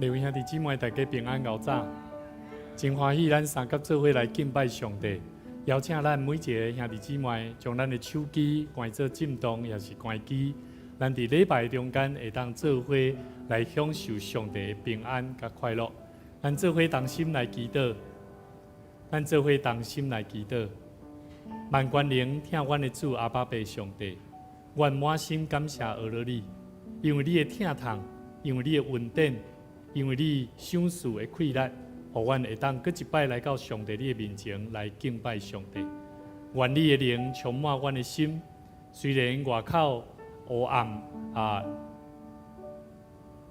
各位兄弟姊妹，大家平安𠢕早，真歡喜咱三佮做伙來敬拜上帝。邀請咱每一个兄弟姊妹，將咱的手機關做震動，抑是關機。咱佇禮拜中間會當做伙來享受上帝的平安佮快樂。咱做伙同心來祈禱，咱做伙同心來祈禱。萬軍能疼阮的主阿爸父上帝，阮滿心感謝阿樂你，因為你的疼痛，因為你的恩典，因為你賞賜的氣力，予阮會當閣一擺來到上帝你的面前來敬拜上帝。願你的靈充滿阮的心，雖然外口烏暗啊，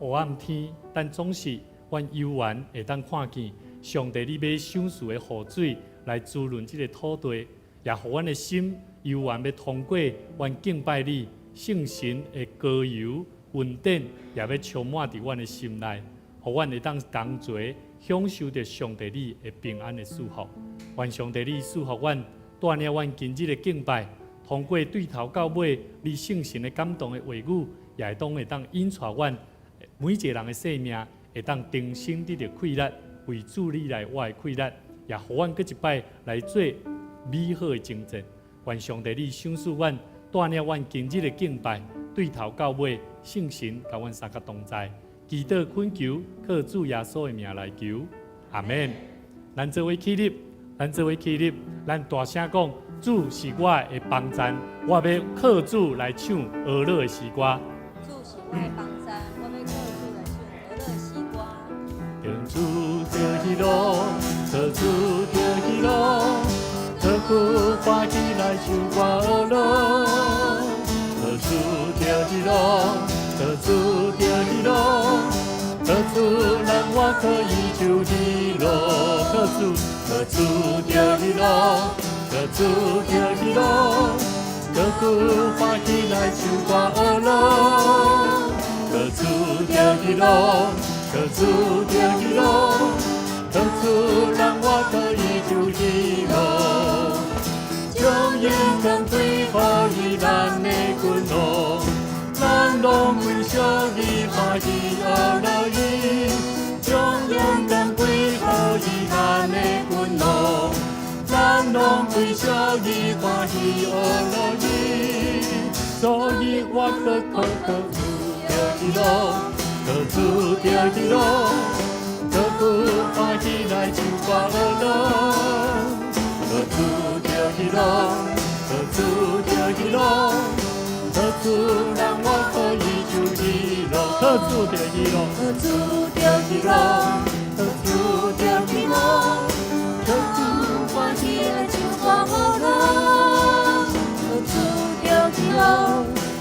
烏暗天，但總是阮猶原會當看見上帝你欲賞賜的雨水來滋潤這个土地，也予阮的心猶原欲通過阮敬拜你聖神的膏油恩典，也欲充滿佇阮的心內，予阮會當同齊享受著上帝你的平安的祝福。願上帝你賜福阮，帶領阮今日的敬拜，通過對頭到尾，你聖神的感動的話語，也會當引帶阮每一个人的生命，會當重新得著氣力，為主你來活的氣力，也予阮閣一擺來做美好的征戰。願上帝你賞賜阮，帶領阮今日的敬拜，對頭到尾，聖神佮阮三個同在。祈禱懇求，靠主耶穌的名來求，阿門。咱做伙起立，咱做伙起立，咱大聲講：主是我的幫贊，我欲靠主來唱呵樂的詩歌。主是我的幫贊，我欲靠主來唱呵樂的詩歌。當主得喜樂，靠主得喜樂，靠主歡喜來唱歌呵樂。靠主得喜樂，靠主得喜樂，靠主讓我可以就喜樂。靠主，靠主得喜樂，靠主得喜樂，靠主歡喜來唱歌呵樂。靠主得喜樂，靠主得喜樂，靠主讓我可以就喜樂。將勇敢歸予伊咱的君王，咱攏為著伊歡喜呵樂伊。將勇敢歸予伊咱的君王，咱攏為著伊歡喜呵樂伊。所以我閣靠靠主得喜樂，靠主得喜樂，靠主歡喜來唱歌呵樂。靠主得喜樂，靠主得喜樂，靠主讓我可以就喜樂。靠主得喜樂，靠主得喜樂，靠主得喜樂，靠主歡喜來唱歌呵樂。靠主得喜樂，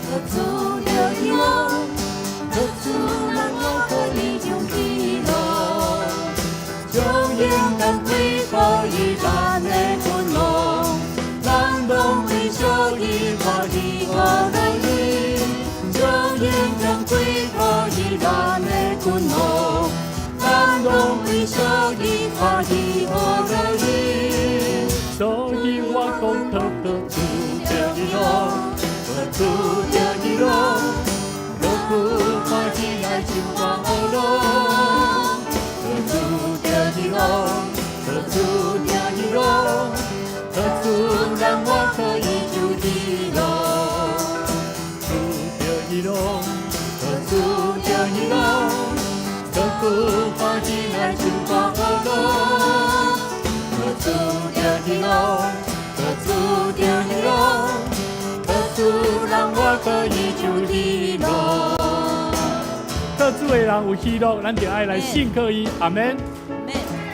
靠主得喜樂，靠主讓我可以就喜樂。將勇敢歸予伊咱的君王，咱攏為著伊歡喜呵樂伊。將勇敢歸予伊咱的君王，咱攏為著伊歡喜呵樂伊。所以我講靠靠主得喜樂，靠主得喜樂，靠主歡喜來唱歌呵樂。靠主得喜樂，靠主得喜樂，靠主讓我可以就喜樂。主得喜樂，靠主得喜樂，靠主歡喜來唱歌呵樂。靠主得喜樂，靠主得喜樂，靠主讓我可以就喜樂。靠主的人有喜樂，咱就愛來信靠伊，阿門。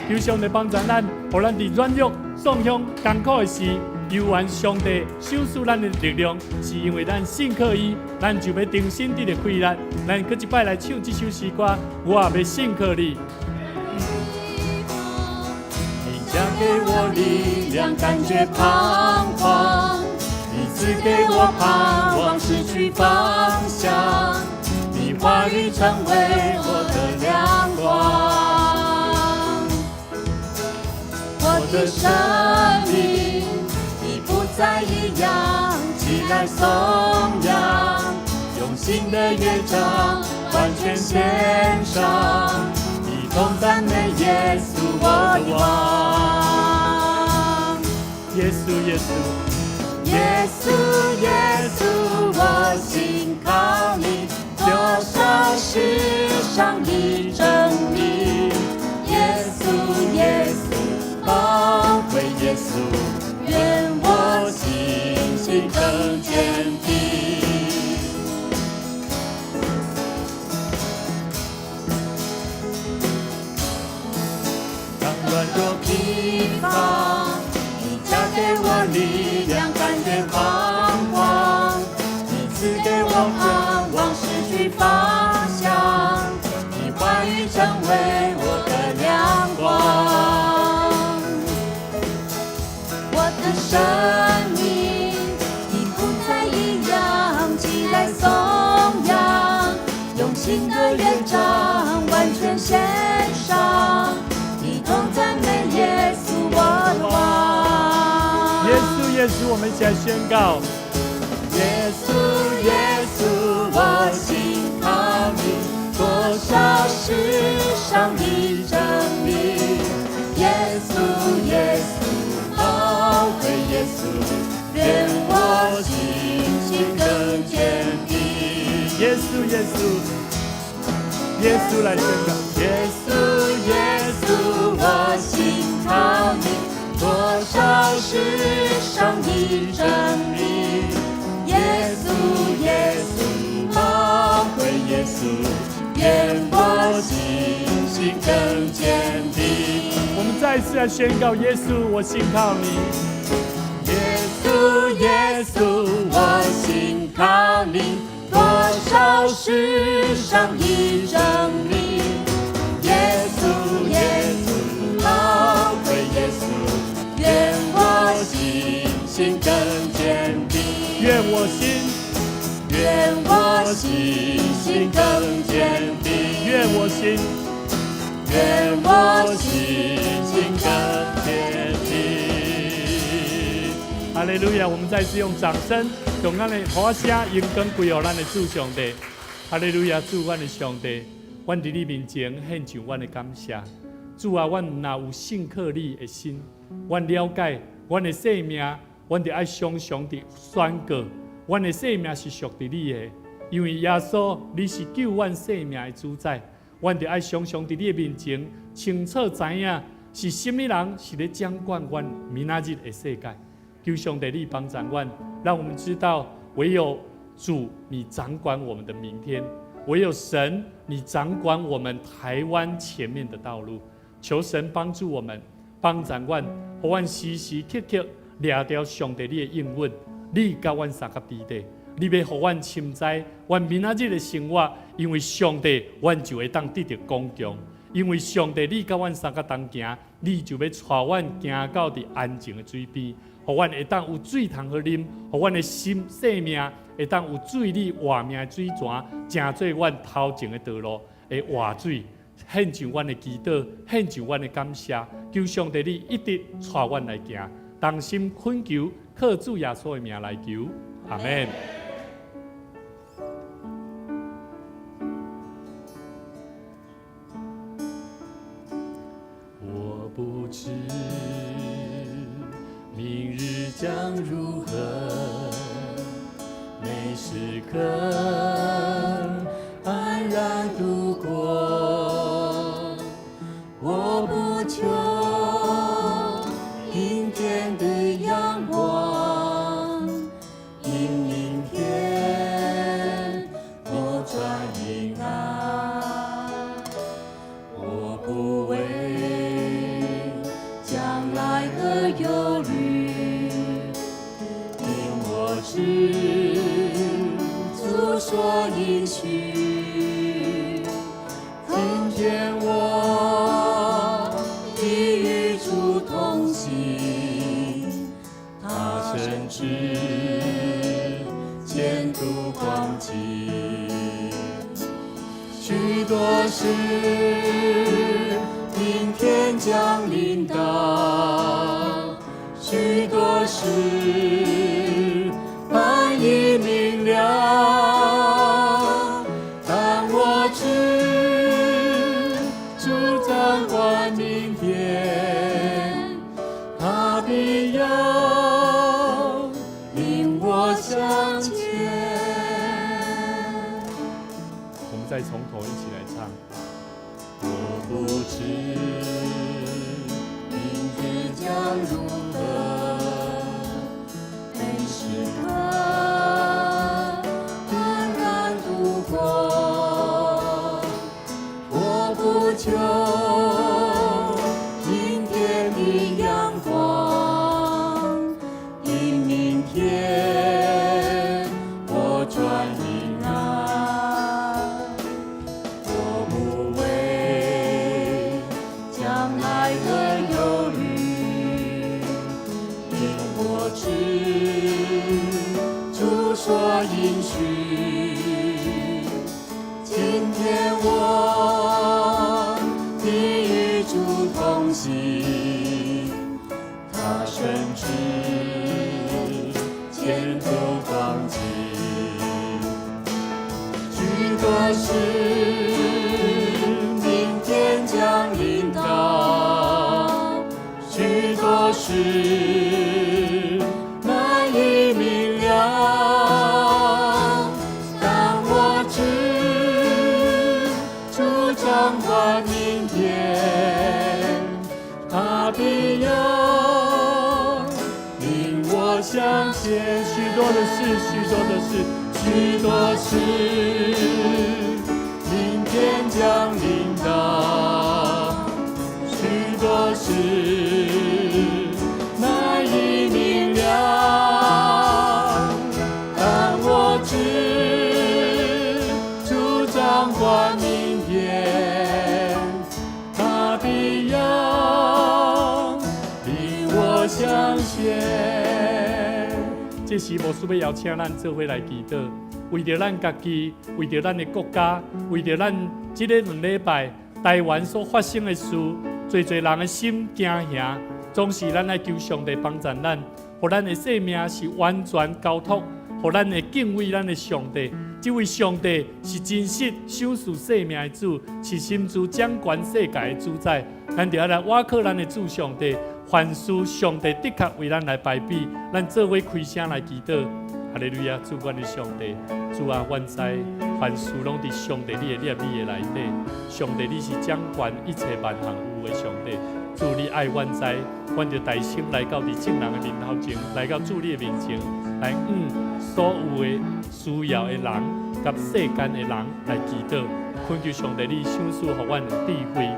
求上帝幫助咱，予咱佇軟弱、喪鄉、艱苦的時，猶原上帝賞賜咱的力量，是因為咱信靠伊，咱就欲重新得著氣力。咱閣一擺來唱這首詩歌，我欲信靠你。你加給我力量，感覺彷徨；你賜給我盼望，失去方向。你話語成為我的亮光，我的生命已不再一樣，起來頌揚，用新的樂章完全獻上。同讚美耶穌我的王。耶穌耶穌，耶穌耶穌，我信靠你，多少世上的真理。耶穌耶穌，寶貴耶穌，願我信心更堅定。當軟弱疲乏，你加給我力量，趕絕彷徨。你賜給我盼望，失去方向。你話語成為我的亮光。我的生命已不再一樣，起來頌揚，用新的樂章完全獻上，一同讚美耶穌我的王。耶穌耶穌，我們一起來宣告。耶穌耶穌，我信靠你，多少世上的真理。耶穌耶穌，寶貴耶穌，願我信心更堅定。耶穌耶穌，耶穌來宣告。耶穌耶穌，我信靠你，多少世上的真理。耶穌耶穌，寶貴耶穌，願我信心更堅定。我們再一次來宣告：耶穌，我信靠你。耶穌耶穌，我信靠你，多少世上的真理。耶穌耶穌，寶貴耶穌，願我信心更堅定。願我心，願我信心更堅定。願我心，願我信心更堅定。哈利路亞！我們再次用掌聲，用咱的歡聲，榮光歸予咱的主上帝。哈利路亞！主，阮的上帝，阮佇你面前獻上阮的感謝。主啊，阮若有信靠你的心，阮了解阮的生命，阮著愛常常佇宣告，阮的生命是屬佇你的，因為耶穌你是救阮生命的主宰。阮著愛常常佇你的面前清楚知影是啥物人是咧掌管阮明仔日的世界。求上帝你幫助阮，讓我們知道唯有主你掌管我們的明天，唯有神你掌管我們台灣前面的道路。求神幫助我們，幫助阮，予阮時時刻刻掠著上帝你的應允，你佮阮相佮佇咧，你欲予阮深知，阮明仔日的生活，因為上帝，阮就會當得著剛強；因為上帝你佮阮相佮同行，你就欲帶阮行到佇安靜的水邊，予阮會當有水通好啉，予阮的心生命會當有水你活命的水泉，成做阮頭前的道路的活水。獻上阮的祈禱，獻上阮的感謝，求上帝你一直帶阮來行，同心懇求，靠主耶穌的名來求，阿們。我不知明日將如何，每時刻安然度過。我不求明天的陽光，因明天我轉平安。我不為將來而憂慮，因我知主所應許。今天我已與主同行，他深知前途光景，許多事明天將臨到，許多事難以明了，但我知主在再從頭一起來唱。我不知明日將如何，每時刻安然度過。我不求明天的陽光，因明天我轉平安。我不為將來而憂慮，因我知主所應許。今天我必與主同行，他深知前途光景。許多事明天將臨到，許多事難以明了，但我知主掌管明天，他必要領我向前。許多的事，許多的事，許多事明天將臨到，許多事難以明了，但我知主掌管明天，他必要領我向前。這時牧師欲邀請咱做伙來祈禱，為著咱家己，為著咱的國家，為著咱這个兩禮拜台灣所發生的事，濟濟人的心驚嚇，總是咱愛求上帝幫助咱，予咱的生命是完全交託，予咱會敬畏咱的上帝。這位上帝是真實賞賜生命的主，是心主掌權世界的主宰。咱就愛來倚靠咱的主上帝，凡事上帝的確為咱來排比，咱做伙開聲來祈禱。哈利路亞，主阮的上帝，主啊，阮知凡事攏佇上帝你的摄你的內底。上帝你是掌權一切萬項有的上帝，主你愛阮知，阮就大聲來到佇眾人的面頭前，來到主你的面前，來向所有的需要的人佮世間的人來祈禱，懇求上帝你賞賜予阮有智慧，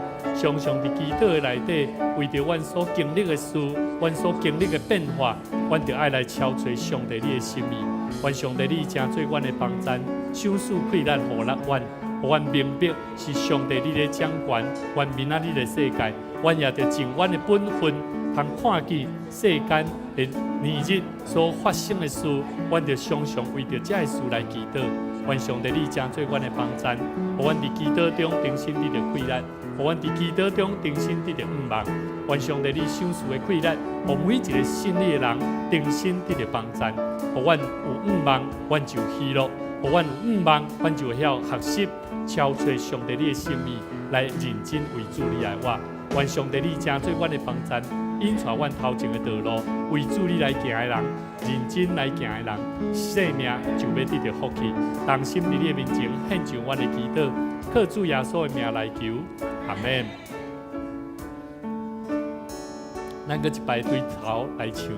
常常佇祈禱的內底，為著阮所經歷的事，阮所經歷的變化，阮著愛來敲揣上帝你的心意。願上帝你成做阮的幫贊，賞賜氣力予咱阮，予阮明白是上帝你咧掌權，阮明仔日的世界，阮也著盡阮的本分，通看見世間的年日所發生的事，阮著常常為著這个事來祈禱。願上帝你成做阮的幫贊，予阮佇祈禱中重新得著氣力，予阮佇祈禱中重新得著向望。願上帝你賞賜的氣力，予每一個信你的人重新得著幫贊，予阮有向望，阮就喜樂；予阮有向望，阮就會曉學習敲揣上帝你的心意，來認真為主你來活。願上帝你成做阮的幫贊，引帶阮頭前的道路，為主你來行的人，認真來行的人，生命就欲得著福氣。同心佇你的面前獻上阮的祈禱，靠主耶穌的名來求，阿門。咱閣一擺對頭來唱。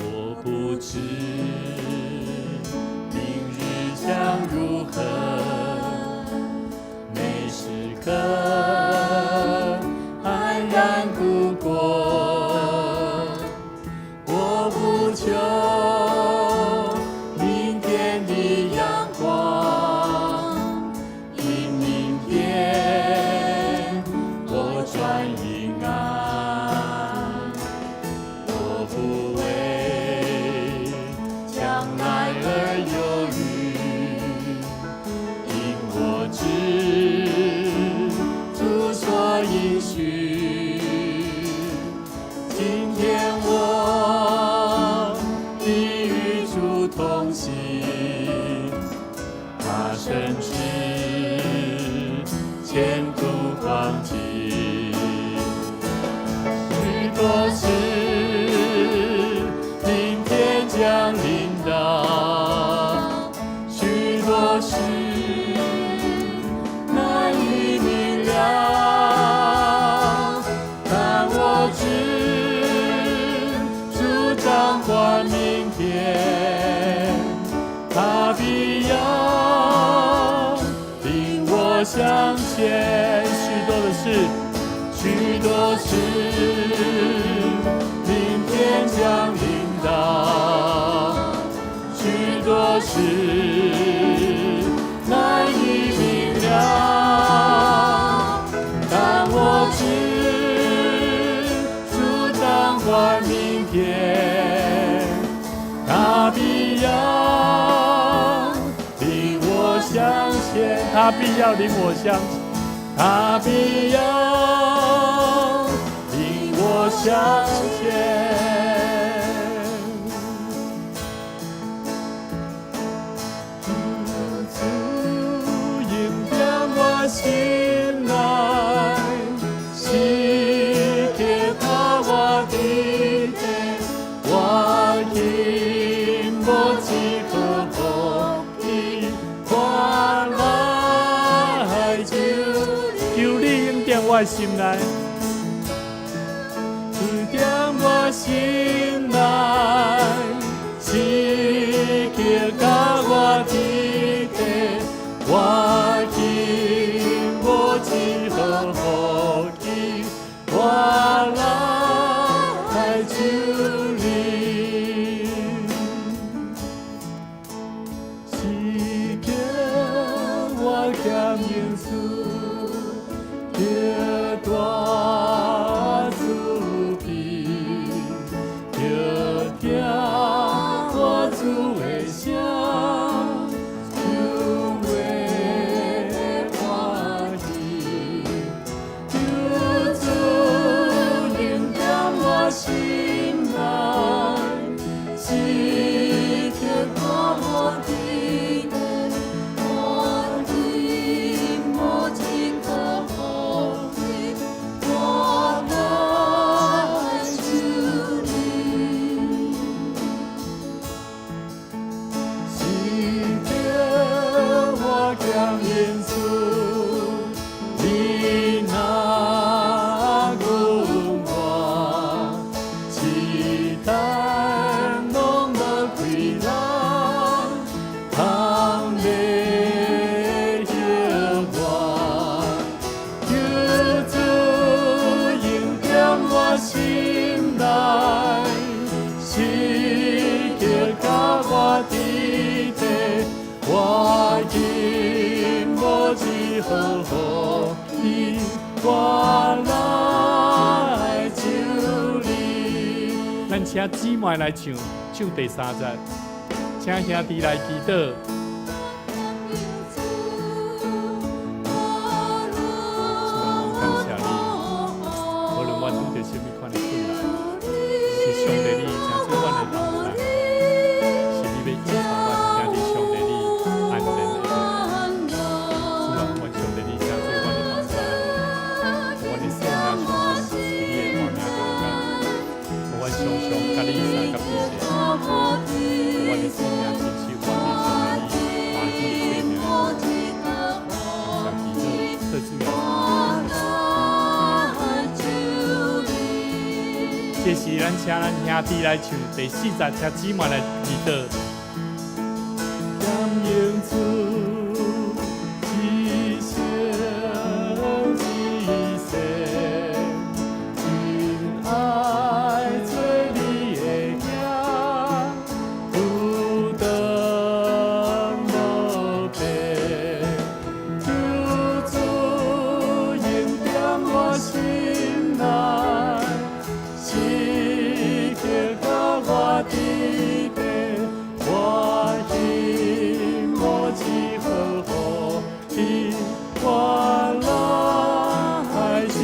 我不知明日將如何，每時刻安然度過。我不求明天的陽光，因明天我轉平安。我不為將來而憂慮，因我知主所應許。今天我必與主同行，他深知前途光景。許多事明天將臨到，許多事知主掌管明天，他必要領我向前。許多的事，許多事，明天將臨到，許多事難以明了，但我知主掌管明天，他必要領我向前，他必要領我向前，他必要領我向前。主恩典我心內，時刻予我佇底，我心無一毫福氣，我來求求你恩典我的心內，恩典我心內，時刻予我佇底，我心無一毫福氣，我來求你。時刻我欠恩賜，得大慈悲，著聽我主的聲，就會歡喜。求主恩典我心內，時刻予我佇底，我心無一毫福氣，我來求你。時刻我欠恩賜，你若顧我，試探攏無虧難，通袂曉我。求主恩典我心內，時刻予我佇底，我心無一毫福氣，我來求你。咱請姊妹來唱，唱第三節，請兄弟來祈禱。主啊，感謝你，無論阮拄著啥物款的困難，是上帝你成做阮的幫助，是你欲引導阮行佇上帝你安然的路。主啊，願上帝你成做阮的幫助，予阮的生命常常佇你的大名中間，予阮常常佮你相佮比勢，予阮的生命真實活佇上帝你歡喜的生命。感謝祈禱，特主耶穌。這時，咱請咱兄弟來唱第四節，請姊妹來祈禱。感恩主，一生一世，真愛做你的囝，負擔無變。求主恩典我心內，時刻予我佇底，我心無一毫福氣，我來求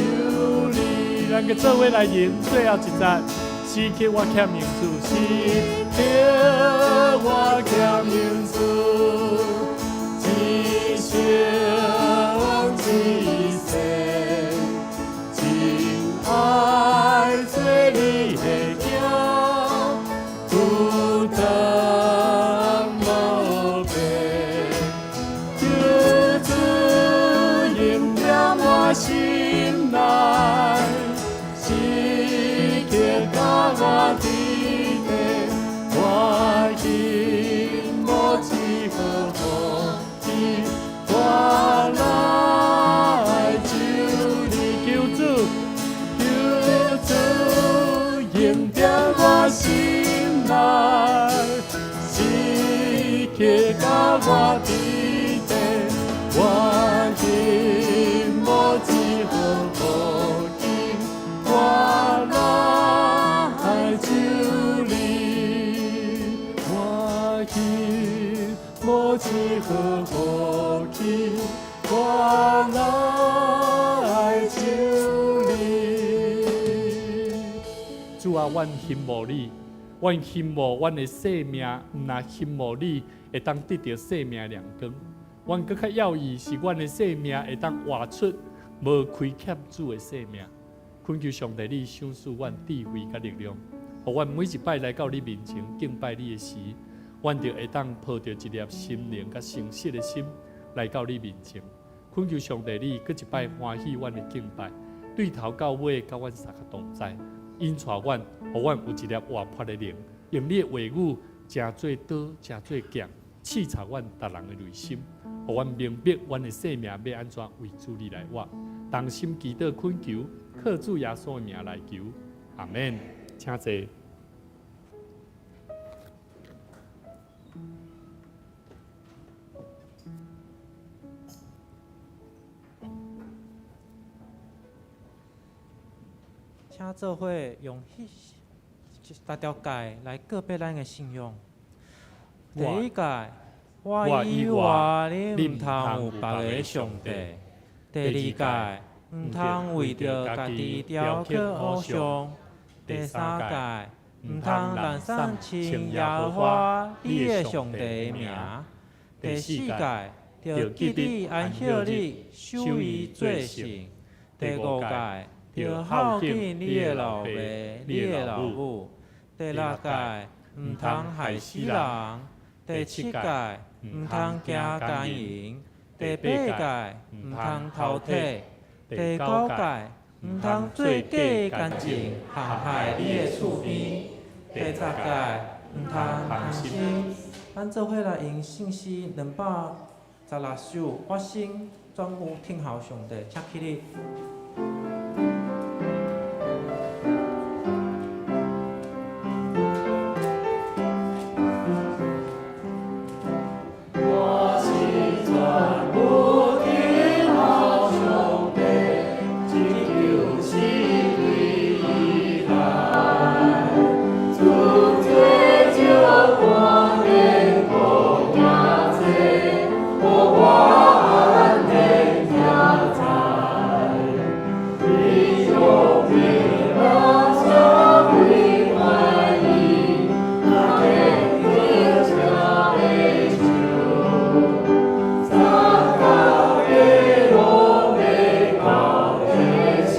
你。咱閣做伙來吟最後一節，時刻我欠恩主，時刻我欠恩主，一生一世，真愛做你的囝，負擔無變。求主恩典我心內，時我伫地，我心无一毫无紧，我来求你，我心无一毫无紧，我来求你。主啊，阮欣慕你，阮欣慕阮的生命，毋若欣慕你會當得著生命亮光。阮閣較要伊是阮的生命會當活出無虧欠主的生命。懇求上帝，你賞賜阮智慧佮力量，予阮每一擺來到你面前敬拜你的時，阮就會當抱著一粒心靈佮誠實的心來到你面前。懇求上帝，你閣一擺歡喜阮的敬拜，對頭到尾佮阮相佮同在，引帶阮，予阮有一粒活潑的靈，用你的話語成做刀，成做劍，刺插阮逐人的內心，予阮明白阮的生命欲按怎為主你來活。同心祈禱懇求，靠主耶穌的名來求，阿們。請坐。請做伙用彼十條誡來告白咱的信仰。第一誡，我以外你毋通有別个上帝。第二誡，毋通為著家己雕刻偶像。第三誡，毋通濫衲稱耶和華你的上帝的名。第四誡，著記得安息日，守伊做聖。第五誡，著孝敬你的老爸、你的老母。第六誡，毋通害死人。第七誡，毋通行姦淫。第八誡，毋通偷提。第九誡，毋通做假見證，陷害你的厝邊。第十誡，毋通貪心。咱做伙來用聖詩216首，我心專有聽候上帝，請起立。我心專有聽候上帝，拯救是對伊來。主這石看堅固行這，予我安定徛在。伊用平安社會歡喜，若見得車的手。十九的路欲到的時，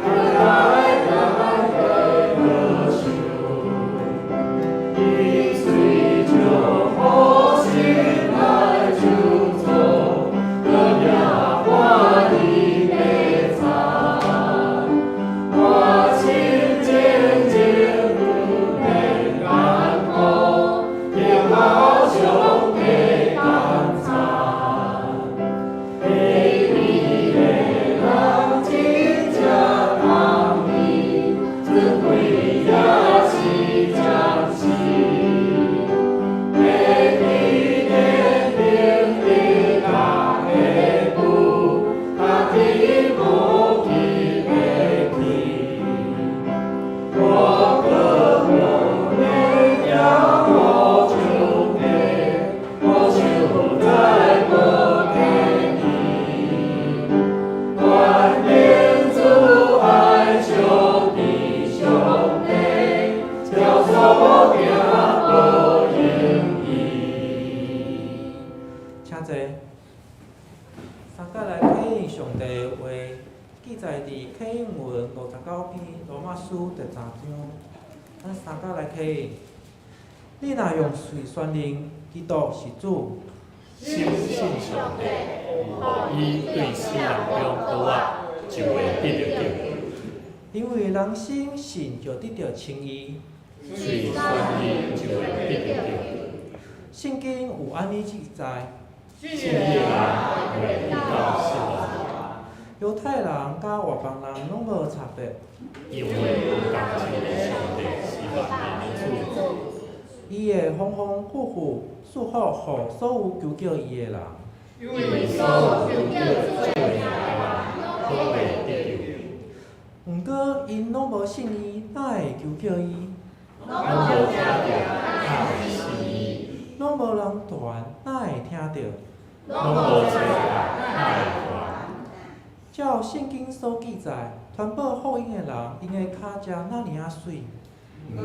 來咱的歌唱。伊隨着好心來就做，得也歡喜的讚。我心靜靜毋免艱苦，聽候上帝同在。喜美的人真正通義，尊貴也是將死。要紀念明日大的久，家己無記會去。我閣無免仰望上帝，我實在無建議。願願主愛上帝上帝，照所行報應伊。請坐。三節來啟應上帝的話，記載佇啟應文59篇羅馬書第三章。咱三節來啟應。你若用喙宣認基督是主，心信上帝，予伊對死人中復活，就會得著救。因為人心信就得著稱義。喙宣認就會得著救。聖經有按呢記載：信的人會得到釋放，猶太人佮外邦人攏無差別，因為有仝一个上帝是萬民的主。伊會豐豐富富賜福予所有求叫伊的人。因為所有求叫主的名的人，攏會得救。毋過𪜶攏無信伊，哪會求叫伊？攏無聽著，哪會信伊？攏無人傳，哪會聽著？攏無冊哪會傳？照聖經所記載，傳報福音的人，𪜶的跤跡哪爾仔媠。毋過，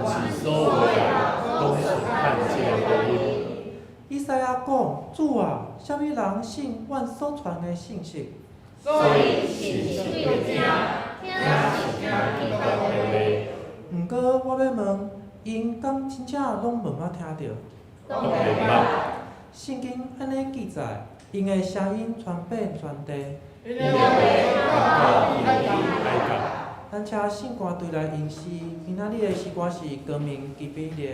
毋是所有的人攏順看這个福音。以賽亞講：主啊，啥物人信阮所傳的信息？所以信是對聽，聽是聽基督的話。毋過我欲問，𪜶敢真正攏無捌聽著？當然捌。聖經按呢記載，𪜶的聲音傳遍全地。𪜶的話傳到天涯海角。咱請聖歌隊來吟詩，今仔日的詩歌是《光明基比列》。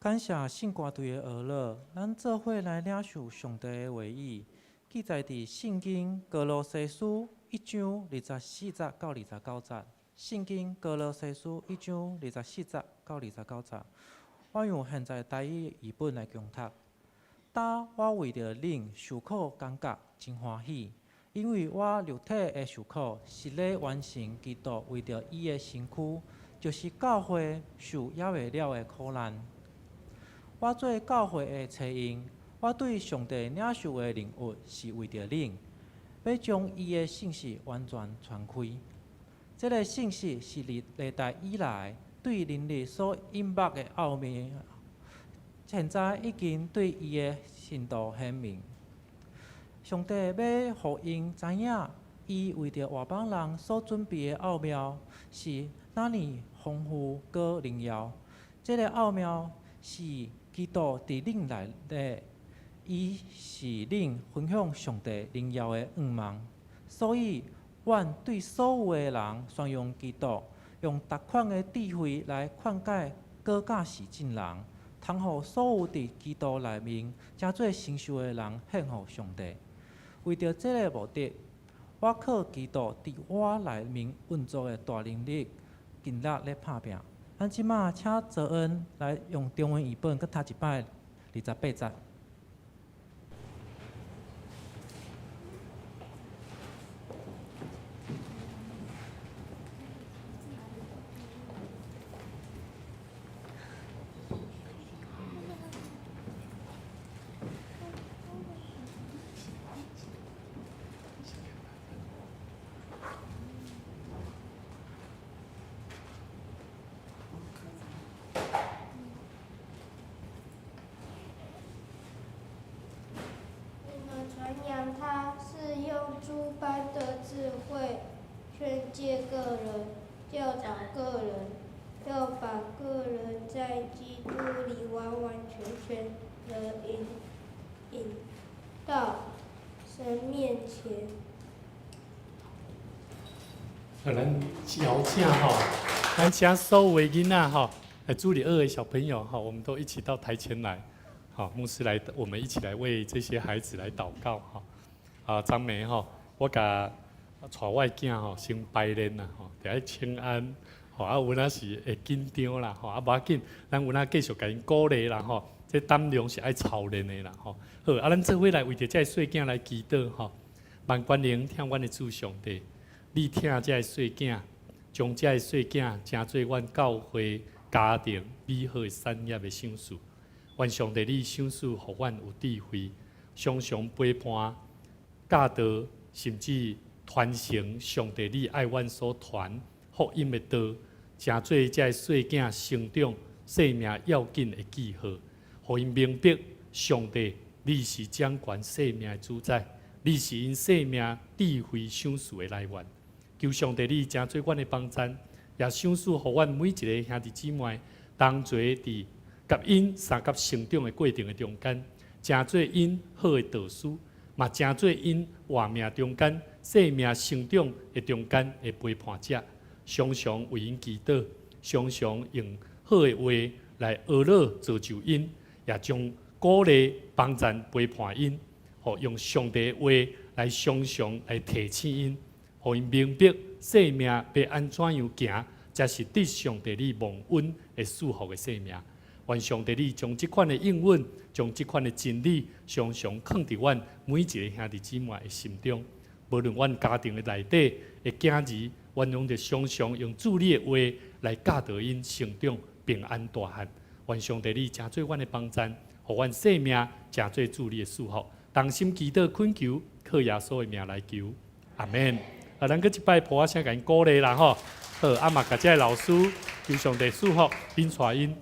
感謝聖歌隊的呵咾，咱做伙來領受上帝的話語，記載佇聖經歌羅西書一章二十四節到二十九節。聖經歌羅西書一章二十四節到二十九節，我用現在台語譯本來誦讀。今我為著恁受苦，感覺真歡喜，因為我肉體的受苦是咧完成基督為著伊的身軀，就是教會受抑袂了的苦難。我做教會的差役，我對上帝領受的任務是為著恁，欲將伊的信息完全傳開。這个信息是歷歷代以來對人類所隱密的奧秘，現在已經對伊的信徒顯明。上帝欲予𪜶知影，伊為著外邦人所準備的奧妙是哪爾豐富閣榮耀。這个奧妙是基督佇恁內底，伊是恁分享上帝榮耀的向望。所以，阮對所有的人宣揚基督，用逐款的智慧來勸誡、閣教示眾人，通予所有佇基督內面成做成熟的人獻予上帝。為著這个目的，我靠基督佇我內面運作的大能力，盡力咧拍拚。咱這馬請澤恩來用中文譯本閣讀一擺二十八節。你們傳揚他，是用諸般的智慧勸誡各人，教導各人，要把各人在基督裡完完全全的引引到神面前。好，咱邀請吼，咱請所有的囡仔吼，來主日學的小朋友哈，我們都一起到台前來，好，牧師來，我們一起來為這些孩子來禱告哈。啊，張梅吼，我共帶我的囝吼先排練啦吼，著愛請安，吼啊有影是會緊張啦吼，啊無要緊，咱有影繼續共𪜶鼓勵啦吼，這膽量是愛操練的啦吼。好，啊，咱做伙來為著這个細囝來祈禱吼，萬全能疼阮的主上帝，你疼這个細囝，將這个細囝成做阮教會家庭美好的產業的賞賜。願上帝你賞賜予阮有智慧，常常陪伴、教導，甚至傳承上帝你愛阮所傳福音的道，成做這个細囝成長生命要緊的記號，予𪜶明白上帝你是掌權生命的主宰，你是𪜶生命智慧賞賜的來源。求上帝你成做阮的幫贊，也賞賜予阮每一个兄弟姊妹同齊佇佮𪜶相佮成長的過程的中間，成做𪜶好的導師，嘛成做𪜶活命中間、生命成長的中間的陪伴者，常常為𪜶祈禱，常常用好的話來呵咾造就𪜶，也將鼓勵幫贊陪伴𪜶，予用上帝的話來常常來提醒𪜶，予𪜶明白生命欲按怎樣行，才是得上帝你蒙恩的祝福的生命。願上帝你將這款的應允，將這款的真理，常常囥佇阮每一个兄弟姊妹的心中。無論阮家庭的內底的囝兒，阮攏著常常用主你的話來教導𪜶成長平安大漢。願上帝你成做阮的幫贊，予阮生命成做主你的祝福。同心祈禱懇求，靠耶穌的名來求，阿門。啊，咱閣一擺噗仔聲共𪜶鼓勵啦吼。好，啊嘛，共這个老師求上帝祝福，恁帶𪜶。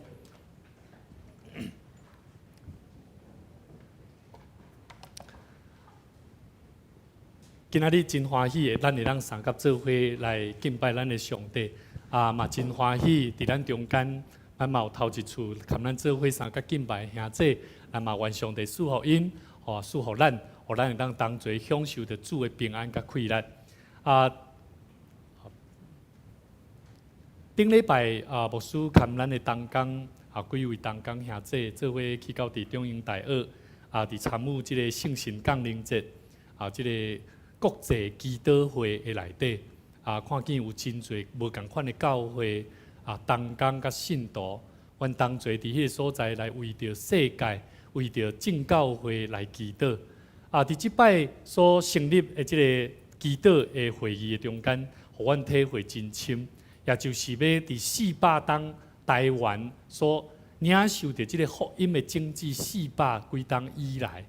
今仔日真歡喜的，咱會當相佮做伙來敬拜咱的上帝。啊，嘛真歡喜，佇咱中間，咱嘛有頭一次共咱做伙相佮敬拜的兄弟，咱嘛願上帝賜福𪜶，吼賜福咱，予咱會當同齊享受著主的平安佮快樂。啊，頂禮拜啊，牧師共咱的同工幾位同工兄姊做伙去到佇中英大學，佇參與這个聖神降臨節，這个國際祈禱會的內底，看見有真濟無仝款的教會，同工佮信徒，阮同齊佇彼个所在來為著世界，為著眾教會來祈禱。佇這擺所成立的這个祈禱的會議的中間，予阮體會真深，也就是欲佇400冬台灣所領受著這个福音的種子四百幾冬以來，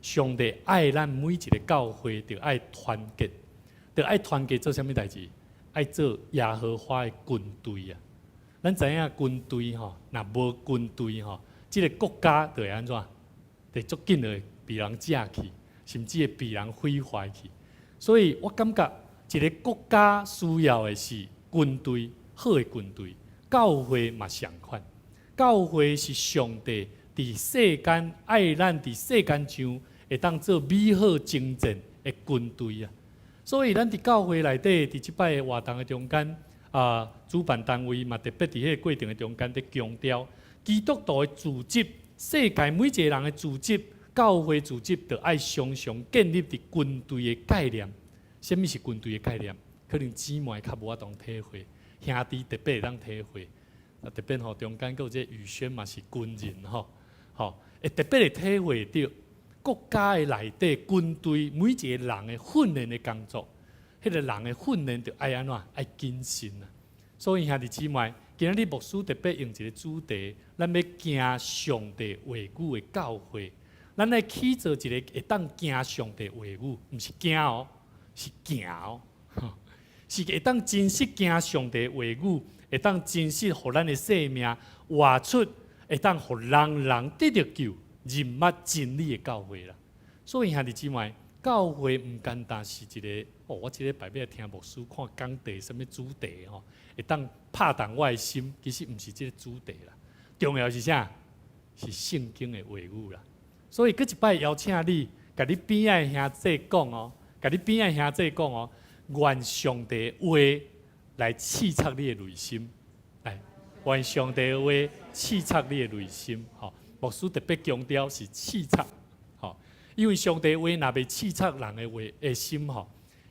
上帝愛咱每一个教會，著愛團結，著愛團結做啥物代誌？愛做耶和華的軍隊啊！咱知影軍隊吼，若無軍隊吼，這个國家就會按怎？會足緊會被人食去，甚至會被人毀壞去。所以我感覺一个國家需要的是軍隊，好的軍隊。教會嘛相款，教會是上帝佇世間愛咱佇世間上會當做美好征戰的軍隊啊！所以咱佇教會內底，佇這擺的活動的中間，主辦單位嘛特別佇彼个過程的中間，佇強調基督徒的組織，世界每一个人的組織，教會組織，著愛常常建立佇軍隊的概念。啥物是軍隊的概念？可能姊妹較無法度體會，兄弟特別會當體會。特別吼，中間閣有這個宇軒嘛是軍人吼，吼會特別會體會著國家的內底軍隊每一个人的訓練的工作，彼个人的訓練著愛按怎？愛謹慎啊！所以兄弟姊妹，今仔日牧師特別用一个主題，咱欲行上帝話語的教會，咱來起造一个會當行上帝話語，毋是驚哦，是行哦，是會當真實行上帝話語，會當真實予咱的生命活出，會當予人人得著救、認捌真理的教會啦。所以兄弟姊妹，教會毋單單是一个哦，我這禮拜欲來聽牧師看講題啥物主題吼，會當拍動我的心，其實毋是這个主題啦。重要是啥？是聖經的話語啦。所以閣一擺邀請你，共你邊仔的兄弟講哦，共你邊仔的兄弟講哦，願上帝話來刺插你的內心，來，願上帝話刺插你的內心，吼。牧師特別強調是刺插，吼，因為上帝話若袂刺插人的話的心，吼，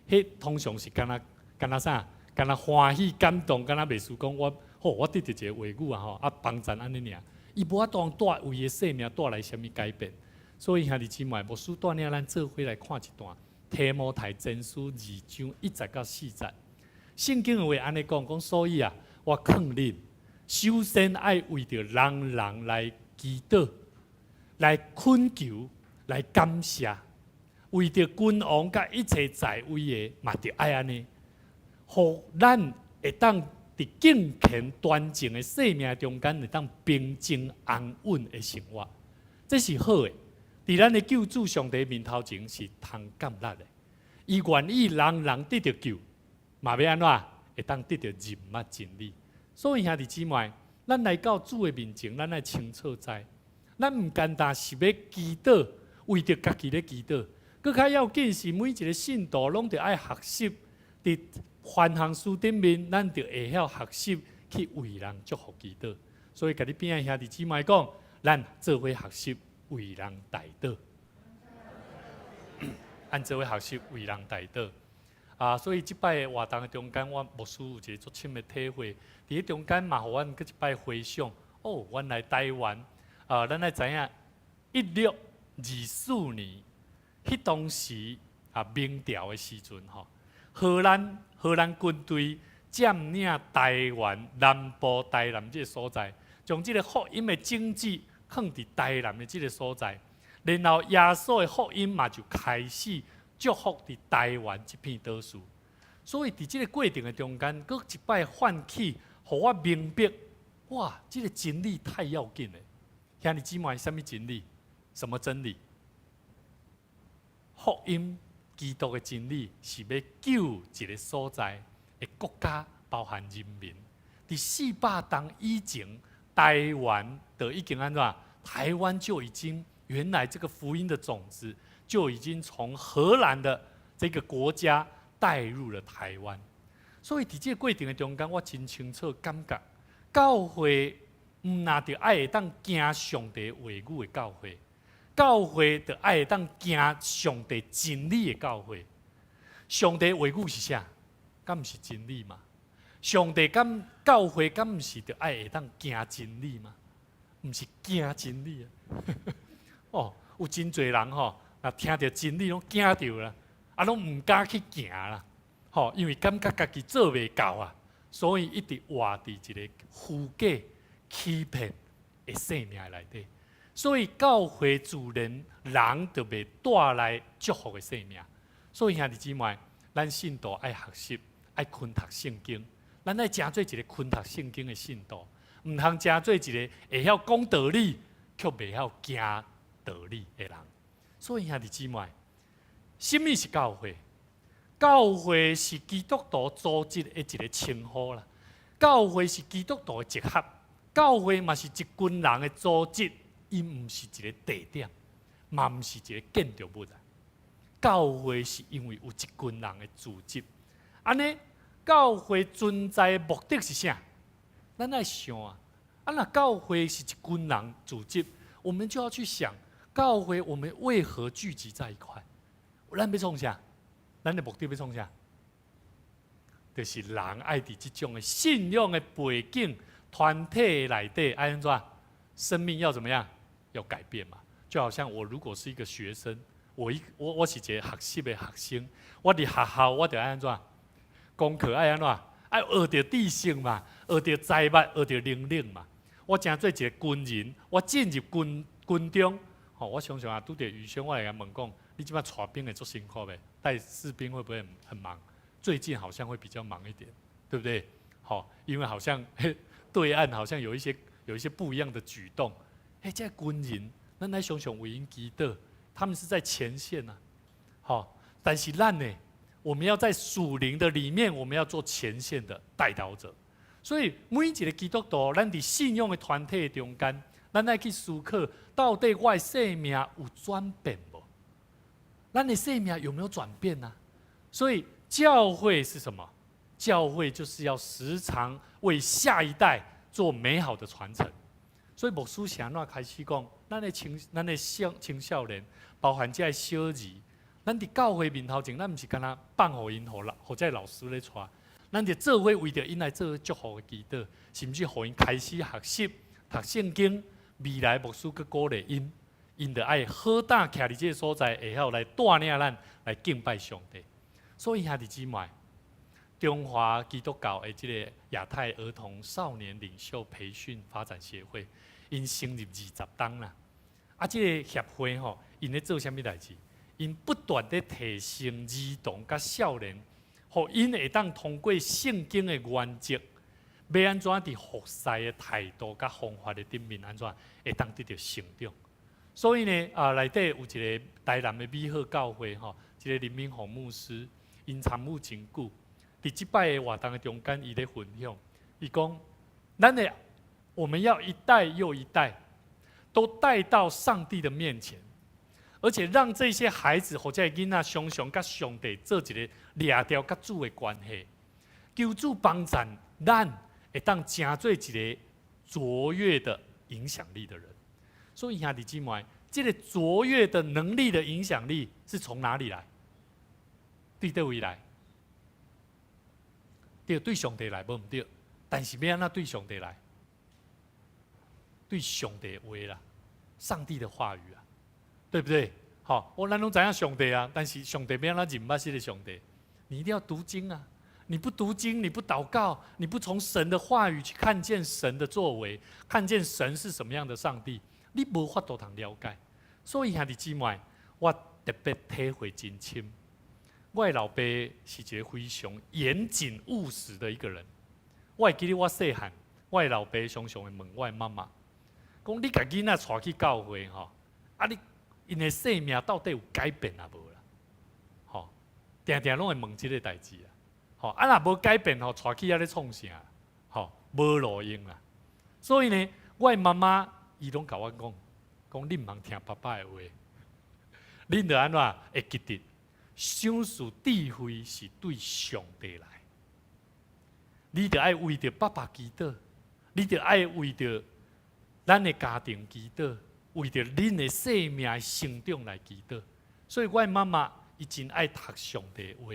彼通常是敢若敢若啥？敢若歡喜感動，敢若袂輸講我，吼，我得著一個話語啊，吼，幫贊按呢爾，伊無法度帶為伊的生命帶來啥物改變。所以兄弟姊妹，牧師帶領咱做伙來看一段提摩太前書二章一節到四節。聖經的話按呢講，講所以啊，我勸恁，首先愛為著人人來祈禱、來懇求、來感謝，為著君王佮一切在位的，嘛著愛按呢，予咱會當佇敬虔端正的生命中間，會當平靜安穩的生活，這是好的。佇咱的救主上帝面頭前是通感恩的，伊願意人人得著救，嘛欲按怎？會當得著認捌真理。所以兄弟姊妹，咱來到主的面前，咱愛清楚知，咱毋單單是欲祈禱，為著家己咧祈禱，閣較要緊是每一个信徒攏著愛學習，佇凡項事頂面，咱著會曉學習去為人祝福祈禱。所以，共你邊仔兄弟姊妹講，咱做伙學習為人代禱，按做伙學習為人代禱。所以這擺的活動的中間，我牧師有一个足深的體會。佇彼中間嘛，予阮閣一擺回想，哦，原來台灣啊，咱愛知影，1624年，彼當時啊，明朝的時陣吼，荷蘭軍隊佔領台灣南部台南這个所在，將這个福音的種子放佇台南的這个所在，然後耶穌的福音嘛就開始祝福佇台灣這片島嶼。所以佇這个過程的中間，閣一擺喚起，予我明白，哇，這个真理太要緊了。兄弟姊妹，啥物真理？什麼真理？福音基督的真理是欲救一个所在的國家，包含人民。佇400冬以前，台灣就已經按怎？台灣就已經原來這個福音的種子就已經從荷蘭的這個國家帶入了台灣。所以佇這个過程的中間，我真清楚感覺，教會毋若著愛會當行上帝話語的教會，教會著愛會當行上帝真理的教會。上帝話語是啥？敢毋是真理嗎？上帝敢教會敢毋是著愛會當行真理嗎？毋是驚真理啊！哦，有真濟人吼，若聽著真理攏驚著啦，啊，攏毋敢去行啦，吼，因為感覺家己做袂到啊，所以一直活佇一個虛假、欺騙的生命內底。所以教會自然人就袂帶來祝福的生命。所以兄弟姊妹，咱信徒愛學習，愛勤讀聖經，咱愛成做一個勤讀聖經的信徒，毋通成做一個會曉講道理，卻袂曉行道理的人。所以兄弟姊妹，什物是教會？教會是基督徒組織的一個稱呼啦。教會是基督徒的集合，教會嘛是一群人的組織，伊毋是一個地點，嘛毋是一個建築物啊。教會是因為有一群人的組織，按呢，教會存在的目的是啥？咱愛想啊，啊若教會是一群人組織，我們就要去想，教會我們為何聚集在一塊？咱欲創啥？咱的目的欲創啥？就是人愛佇這種的信仰的背景、團體內底，愛按怎？生命要怎麼樣？要改變嘛？就好像我如果是一個學生，我一我我是一個學習的學生，我佇學校我著愛按怎？功課愛按怎？愛學著知識嘛，學著才物，學著能力嘛。我成做一個軍人，我進入軍軍中，吼，我常常啊拄著宇軒，我會共問講：你這擺帶兵會足辛苦袂？帶士兵會不會很忙？最近好像會比較忙一點，對不對？好，因為好像對岸好像有一些不一樣的舉動。欸，這軍人，咱愛常常為𪜶祈禱，他們是在前線啊。好，但是咱呢，我們要在屬靈的裡面，我們要做前線的帶導者。所以每一個基督徒，咱佇信仰的團體中間，咱愛去思考，到底我的生命有轉變無？咱的生命有沒有轉變呢？所以教會是什麼？教會就是要時常為下一代做美好的傳承。所以牧師是按怎開始講，咱的少青少年，包含這个小兒，咱佇教會面頭前，咱毋是干焦放予𪜶予老予這老師咧帶，咱就做伙為著𪜶來做祝福的祈禱，甚至予𪜶開始學習讀聖經。未來牧師閣鼓勵𪜶，𪜶著愛好膽徛佇這个所在，會曉來帶領咱來敬拜上帝。所以兄弟姊妹，中華基督教的這个亞太兒童少年領袖培訓發展協會，𪜶成立20冬啦。啊，這個協會吼，𪜶咧做啥物代誌？𪜶不斷咧提升兒童佮少年，予𪜶會當通過聖經的原則，欲按怎佇服侍的態度佮方法的頂面，按怎會當得著成長。所以呢，啊，內底有一個台南的美好教會吼，這個林明宏牧師，𪜶參與真久。佇這擺的活動的中間，伊咧分享，伊講，咱的我們要一代又一代，都帶到上帝的面前，而且讓這些孩子或者囡仔常常佮上帝做一個掠著佮主的關係，求主幫贊咱會當成做一個卓越的影響力的人。所以兄弟姊妹，這個卓越的能力的影響力是從哪裡來？對佗位來？對，對上帝來，無毋對。但是欲按怎對上帝來？對上帝話啦，上帝的話語啊，對不對？好，我咱攏知影上帝啊，但是上帝欲按怎認捌這個上帝？你一定要讀經啊！你不讀經，你不禱告，你不從神的話語去看見神的作為，看見神是什麼樣的上帝，你無法度通了解。所以兄弟姊妹，我特別體會真深。我的老爸是一個非常嚴謹務實的一個人。我會記得我細漢，我的老爸常常會問我的媽媽，講你共囡仔帶去教會吼，啊你𪜶的生命到底有改變抑無啦？吼，定定攏會問這個代誌啊。吼，啊若無改變吼，帶去遐咧創啥？吼，無路用啦。所以呢，我的媽媽伊攏共我講，講你毋通聽爸爸的話，恁著按怎會記得，賞賜智慧是對上帝來，你著愛為著爸爸祈禱，你著愛為著咱的家庭祈禱，為著恁的生命的成長來祈禱。所以我的媽媽伊真愛讀上帝話，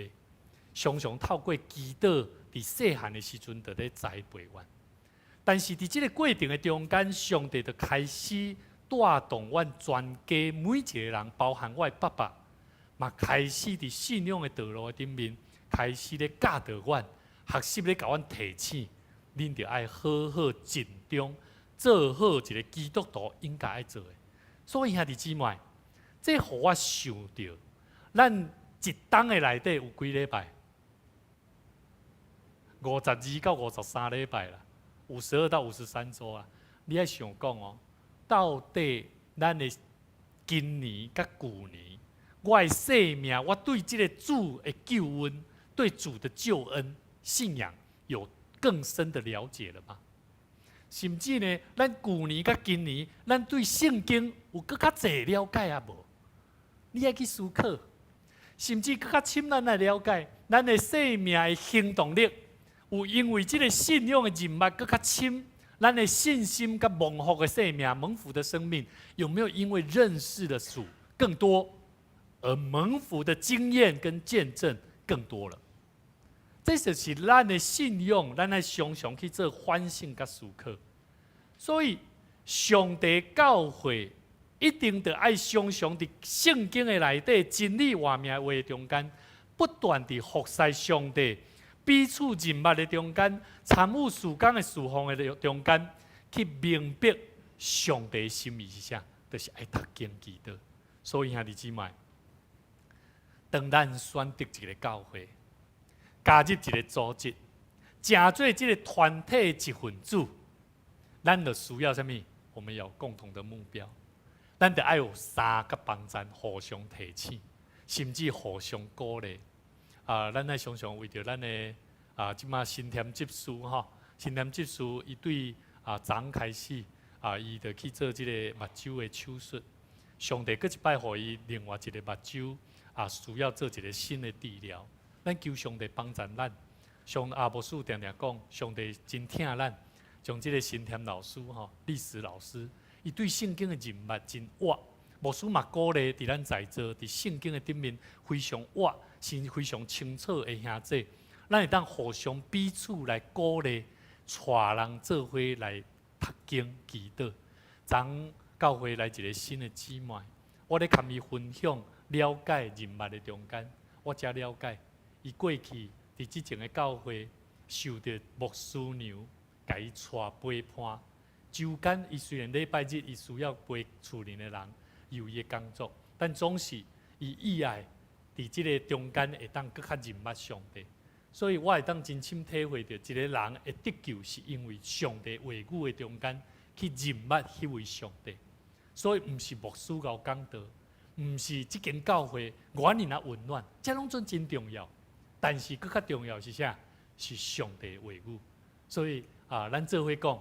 常常透過祈禱，佇細漢的時陣就咧栽培阮。但是佇這个過程的中間，上帝就開始帶動阮全家每一个人，包含我的爸爸，嘛開始佇信仰的道路的頂面，開始咧教導阮，學習咧共阮提醒，恁著愛好好盡忠，做好一个基督徒應該愛做的。所以兄弟姊妹，這予我想著，咱一冬的內底有幾禮拜？52到53禮拜啦，52到53週啊！你愛想講哦，到底咱的今年佮舊年，我的生命，我對這个主的救恩，對主的救恩信仰有更深的了解了嗎？甚至呢，咱舊年佮今年，咱對聖經有閣較濟了解抑無？你愛去思考，甚至閣較深咱來了解，咱的生命的行動力，有因為這个信仰的認捌閣較深，咱的信心佮蒙福的生命、蒙福的生命，有沒有因為認識的主更多，而蒙福的經驗跟見證更多了？這就是咱的信仰，咱愛常常去做反省佮思考。所以，上帝教會一定著愛常常佇聖經的內底真理活命話中間，不斷佇服侍上帝，彼此認捌的中間，參與事工的侍奉的中間，去明白上帝心意是啥，就是愛讀經祈禱。所以兄弟姊妹，當咱選擇一个教會，加入一个組織，成做這个團體一份子，咱就需要啥物？我們有共同的目標，咱著愛有三個幫贊，互相提醒，甚至互相鼓勵。啊，咱愛常常為著咱的啊，這馬新添執事吼，新添執事伊對啊昨開始啊，伊就去做這个目睭的手術。上帝閣一擺予伊另外一个目睭啊，需要做一个新的治療。咱求上帝幫助咱。上阿牧師定定講，上帝真疼咱，將這个新添老師吼，歷史老師，伊對聖經的認捌真活。牧師嘛鼓勵佇咱在座，佇聖經的頂面非常活，是非常清楚的兄弟，咱會當互相彼此來鼓勵，帶人做伙來讀經祈禱。昨教會來一个新的姊妹，我咧共伊分享了解認捌的中間，我才了解伊過去佇之前的教會受著牧師娘共伊帶陪伴。週間伊雖然禮拜日伊需要陪厝裡的人，有伊的工作，但總是伊意愛佇這个中間會當閣較認捌上帝。所以我會當真深體會著，一个人會得救是因為上帝話語的中間去認捌彼位上帝。所以毋是牧師𠢕講道，毋是這間教會偌爾仔溫暖，這攏總真重要。但是閣較重要是啥？是上帝話語。所以啊，咱做伙講，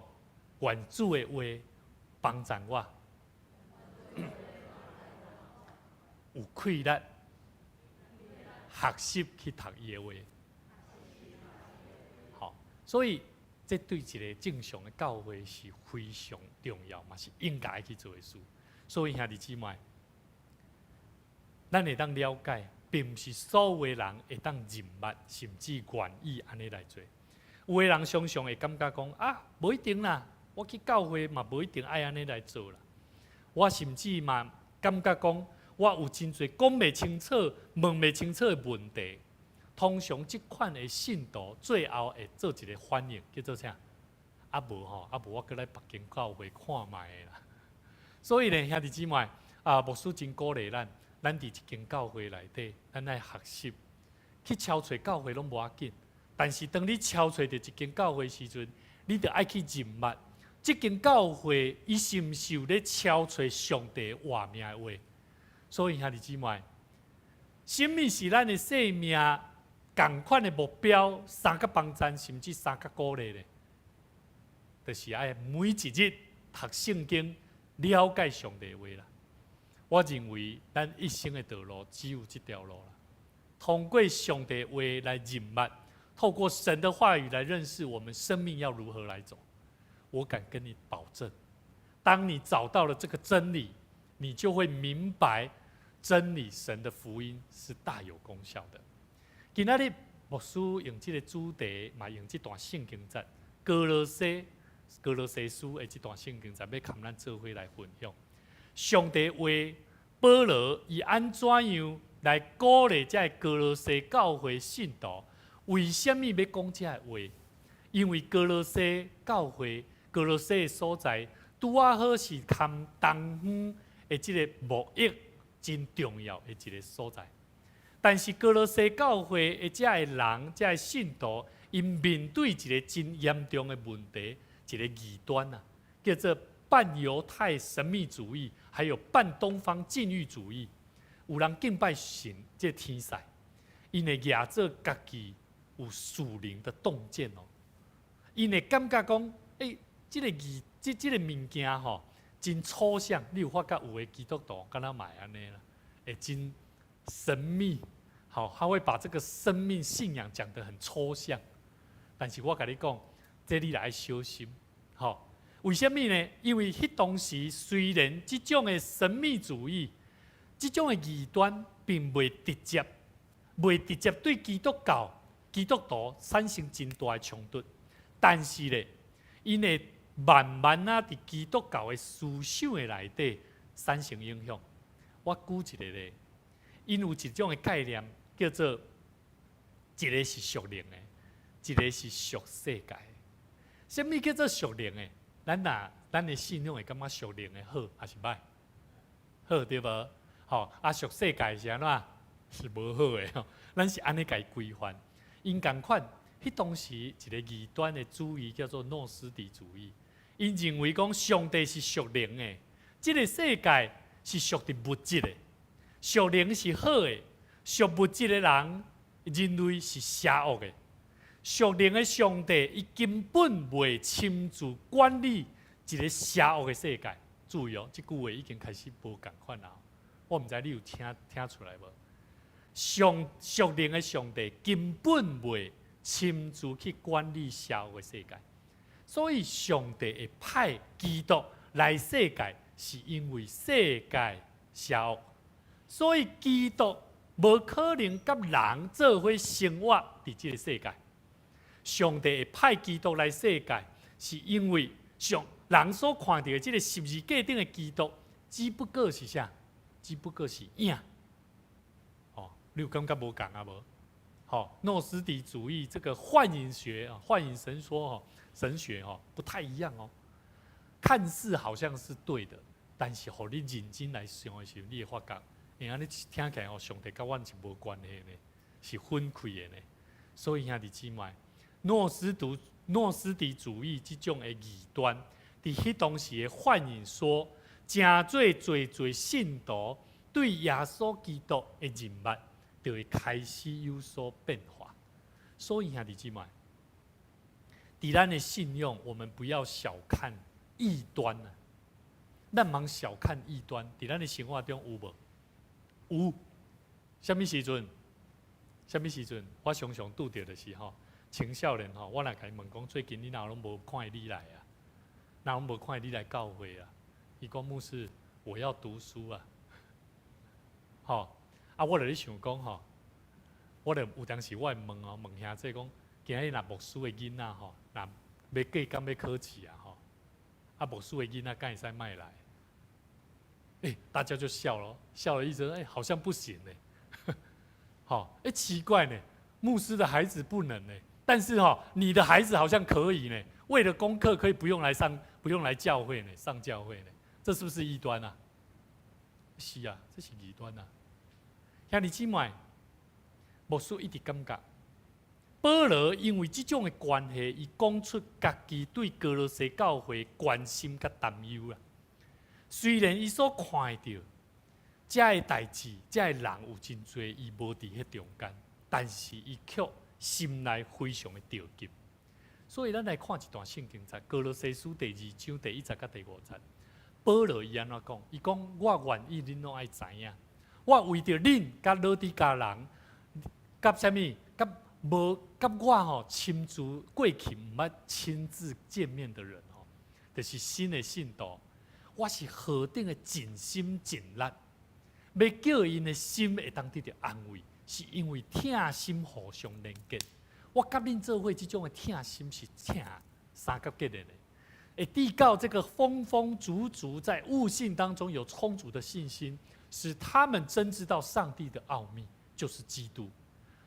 願主的話幫助我，有氣力學習去讀伊的話。好，所以這對一个正常的教會是非常重要，嘛是應該去做的事。所以兄弟姊妹，咱會當了解，並毋是所有人會當認捌，甚至願意按呢來做。有的人常常會感覺講啊，無一定啦，我去教會嘛無一定愛按呢來做啦。我甚至嘛感覺講，我有真濟講袂清楚、問袂清楚的問題。通常這款的信徒最後會做一个反應，叫做啥？啊無吼，啊無我閣來別間教會看覓啦。所以呢，兄弟姊妹啊，牧師真鼓勵咱，咱佇一間教會內底，咱愛學習去敲揣教會攏無要緊，但是當你敲揣著一間教會時陣，你著愛去認捌，這間教會伊是毋是有咧敲揣上帝活命的話？所以兄弟姊妹，啥物是咱的生命仝款的目標？相佮幫贊，甚至相佮鼓勵咧，就是愛每一日讀聖經，了解上帝的話啦。我認為咱一生的道路只有這條路啦。通過上帝話來認捌，透過神的話語來認識我們生命要如何來走。我敢跟你保證，當你找到了這個真理，你就會明白真理，神的福音是大有功效的。今仔日牧師用這個主題，嘛用這段聖經節，歌羅西書的這段聖經節，欲佮咱做伙來分享。上帝話，保羅伊按怎樣來鼓勵這个歌羅西教會信徒？為啥物欲講這个話？因為歌羅西教會、歌羅西的所在，拄仔好是含東方的這个貿易真重要的一个所在。但是歌羅西教會的這个人、這个信徒，𪜶面對一个真嚴重的問題，一个異端啊，叫做半猶太神秘主義，還有半東方禁欲主義。有人敬拜神，這個天使，𪜶會舉做家己有屬靈的洞見哦。𪜶會感覺講，欸，這个字，這個物件吼，真抽象。你有發覺有的基督徒敢若嘛會按呢啦，會真神秘。好，他會把這個生命信仰講得很抽象。但是我共你講，這你愛小心。好，為啥物呢？因為彼當時雖然這種的神秘主義，這種的異端並未直接對基督教、基督徒產生真大的衝突，但是咧，𪜶會慢慢仔佇基督教的思想的內底產生影響。我舉一個例，𪜶有一種的概念叫做一个是屬靈的，一个是屬世界的。啥物叫做屬靈的？咱若咱的信仰會感覺屬靈的好，抑是䆀？好對無？吼啊，屬世界是按怎？是無好的吼。咱是按呢共伊規範。𪜶仝款，彼當時一个異端的主義叫做諾斯底主義。𪜶認為講上帝是屬靈的，這个世界是屬佇物質的，屬靈是好的，屬物質的人人類是邪惡的。屬靈的上帝，伊根本袂親自管理一个邪惡的世界。注意哦，這句話已經開始無仝款啦。我毋知你有聽出來無？屬靈的上帝根本袂親自去管理邪惡的世界，所以上帝會派基督來世界，是因為世界邪惡，所以基督無可能佮人做伙生活佇這个世界。上帝會派基督來世界，是因為上人所看著的這个十字架頂的基督，只不過是啥？只不過是影。哦，你有感覺無仝啊無？好，諾斯底主義這個幻影學啊，幻影神說哦，神學哦，不太一樣哦。看似好像是對的，但是予你認真來想的時候，你會發覺，欸，按呢聽起來哦，上帝佮阮是無關係呢，是分開的呢。所以兄弟姊妹，諾斯底主義這種的異端，佇彼當時的幻影說，成做濟濟信徒對耶穌基督的認捌，就會開始有所變化。所以兄弟姊妹，佇咱的信仰，我們不要小看異端啊！咱毋通小看異端，佇咱的生活中有無？有。啥物時陣？啥物時陣？我常常拄著就是吼，青少年吼，我若共伊問講，最近你哪攏無看見你來啊？哪攏無看見你來教會啊？伊講牧師，我要讀書啊！吼，啊，我就咧想講吼，我就有當時我會問哦，問兄弟講，今仔日若牧師的囡仔吼，若欲過江欲考試啊吼，啊牧師的囡仔敢會使莫來？欸，大家就笑了，笑了一聲，欸，好像不行呢。好，欸，奇怪呢，牧師的孩子不能呢，但是哈，你的孩子好像可以呢，為了功課可以不用來上，不用來教會呢，上教會呢，這是不是異端啊？是啊，這是異端啊。兄弟姊妹，牧師一直感覺，保羅因為這種的關係，伊講出家己對歌羅西教會關心佮擔憂啊。雖然伊所看著這个代誌，這个人有真濟，伊無佇彼中間，但是伊卻心內非常的著急。所以，咱來看一段聖經節，歌羅西書第二章第一節佮第五節。保羅伊按怎講？伊講：我願意恁攏愛知影，我為著恁佮老底嘉人，佮啥物？佮無佮我吼親自過去毋捌親自見面的人吼，就是新的信徒。我是何等的盡心盡力，欲叫𪜶的心會當得著安慰，是因為疼心互相連結。我佮恁做伙這種的疼心是疼三角結的呢。會直到這個豐豐足足在悟性當中有充足的信心，使他們真知道上帝的奧秘，就是基督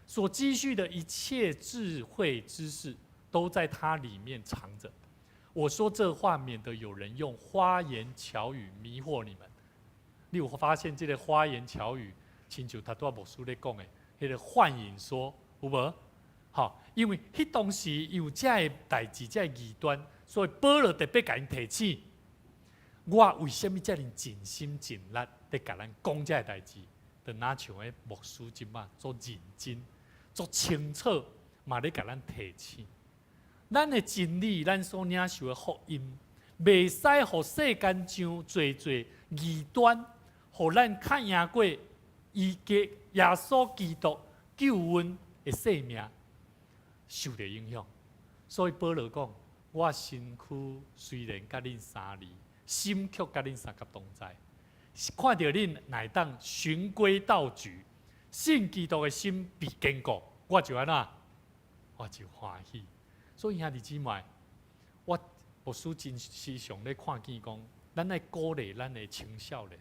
所積蓄的一切智慧知識，都在他裡面藏着。我說這話，免得有人用花言巧語迷惑你們。你有發現這個花言巧語，親像頭拄仔牧師咧講的，彼個幻影說有無？好，因為彼當時有這个代誌，這个異端，所以保羅特別共𪜶提醒。我為啥物遮爾盡心盡力佇共咱講這个代誌？就若像彼牧師這馬足認真、足清楚，嘛咧共咱提醒。咱的真理，咱所領受的福音，袂使予世間上濟濟異端，予咱較贏過伊嘅耶穌基督救阮的生命受著影響。所以保羅講：我身軀雖然佮恁相離，心卻佮恁相佮同在。看著恁若會當循規蹈矩，信基督的心被堅固，我就按怎？我就歡喜。所以兄弟姊妹，我牧師真時常咧看見講，咱愛鼓勵咱的青少年。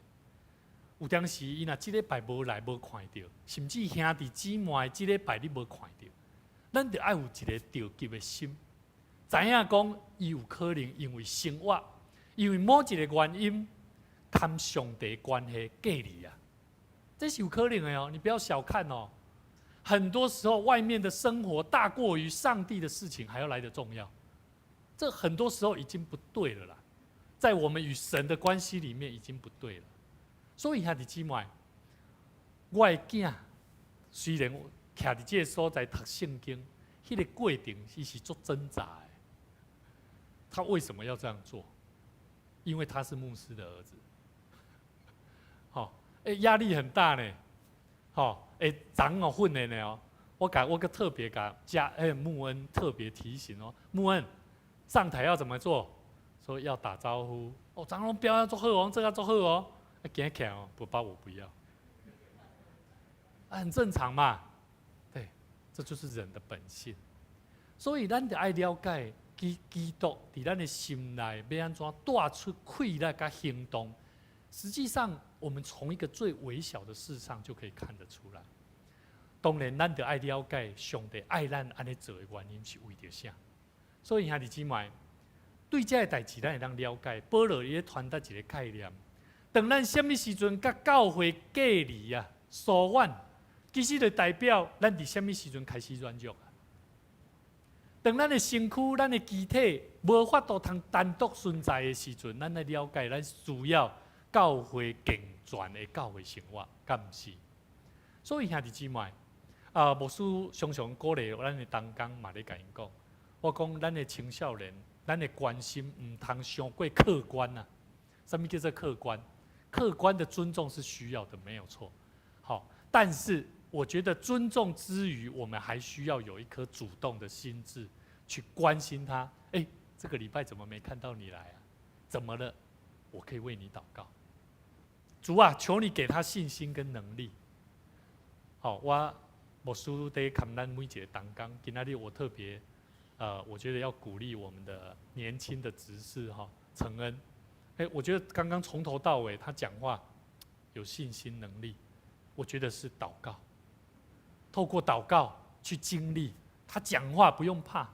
有當時伊若這禮拜無來無看著，甚至兄弟姊妹這禮拜你無看著，咱著愛有一个著急的心，知影講伊有可能因為生活，因為某一个原因，佮上帝關係隔離啊，這是有可能的哦，你不要小看哦。很多時候，外面的生活大過於上帝的事情還要來得重要，這很多時候已經不對了啦，在我們與神的關係裡面已經不對了。所以兄弟姊妹，我的囝雖然徛佇這个所在讀聖經，彼个過程伊是足掙扎的。他為什麼要這樣做？因為他是牧師的兒子。好，欸，壓力很大呢。好，欸，長老訓練的哦，我共我閣特別共加欸穆恩特別提醒哦，穆恩上台要怎麼做？說要打招呼。哦，長老表現足好哦，這個足好哦。啊，行起來哦，不包我不要。很正常嘛，對，這就是人的本性。所以咱著愛了解基督佇咱的心內欲按怎帶出氣力佮行動。實際上，我們從一個最微小的事上就可以看得出來。當然，咱著愛了解上帝愛咱按呢做的原因是為著啥。所以兄弟姊妹，對這个代誌，咱會當了解。保羅伊咧傳達一個概念：當咱啥物時陣佮教會隔離啊、疏遠，其實就代表咱佇啥物時陣開始軟弱啊。當咱的身軀、咱的肢體無法度通單獨存在的時陣，咱來了解，咱需要教會健全的教會生活，敢毋是？所以兄弟姊妹，啊，牧師常常鼓勵咱的同工嘛咧共𪜶講，我講咱的青少年，咱的關心毋通傷過客觀啊。啥物叫做客觀？客觀的尊重是需要的，沒有錯。好，但是我覺得尊重之餘，我們還需要有一顆主動的心智去關心他。欸，這個禮拜怎麼沒看到你來啊？怎麼了？我可以為你禱告。主啊，求你給他信心跟能力。好，我牧師佇看咱每一个同工，今仔日我特別，我覺得要鼓勵我們的年輕的執事哈，承恩。欸，我覺得剛剛從頭到尾他講話有信心能力，我覺得是禱告，透過禱告去經歷，他講話不用怕。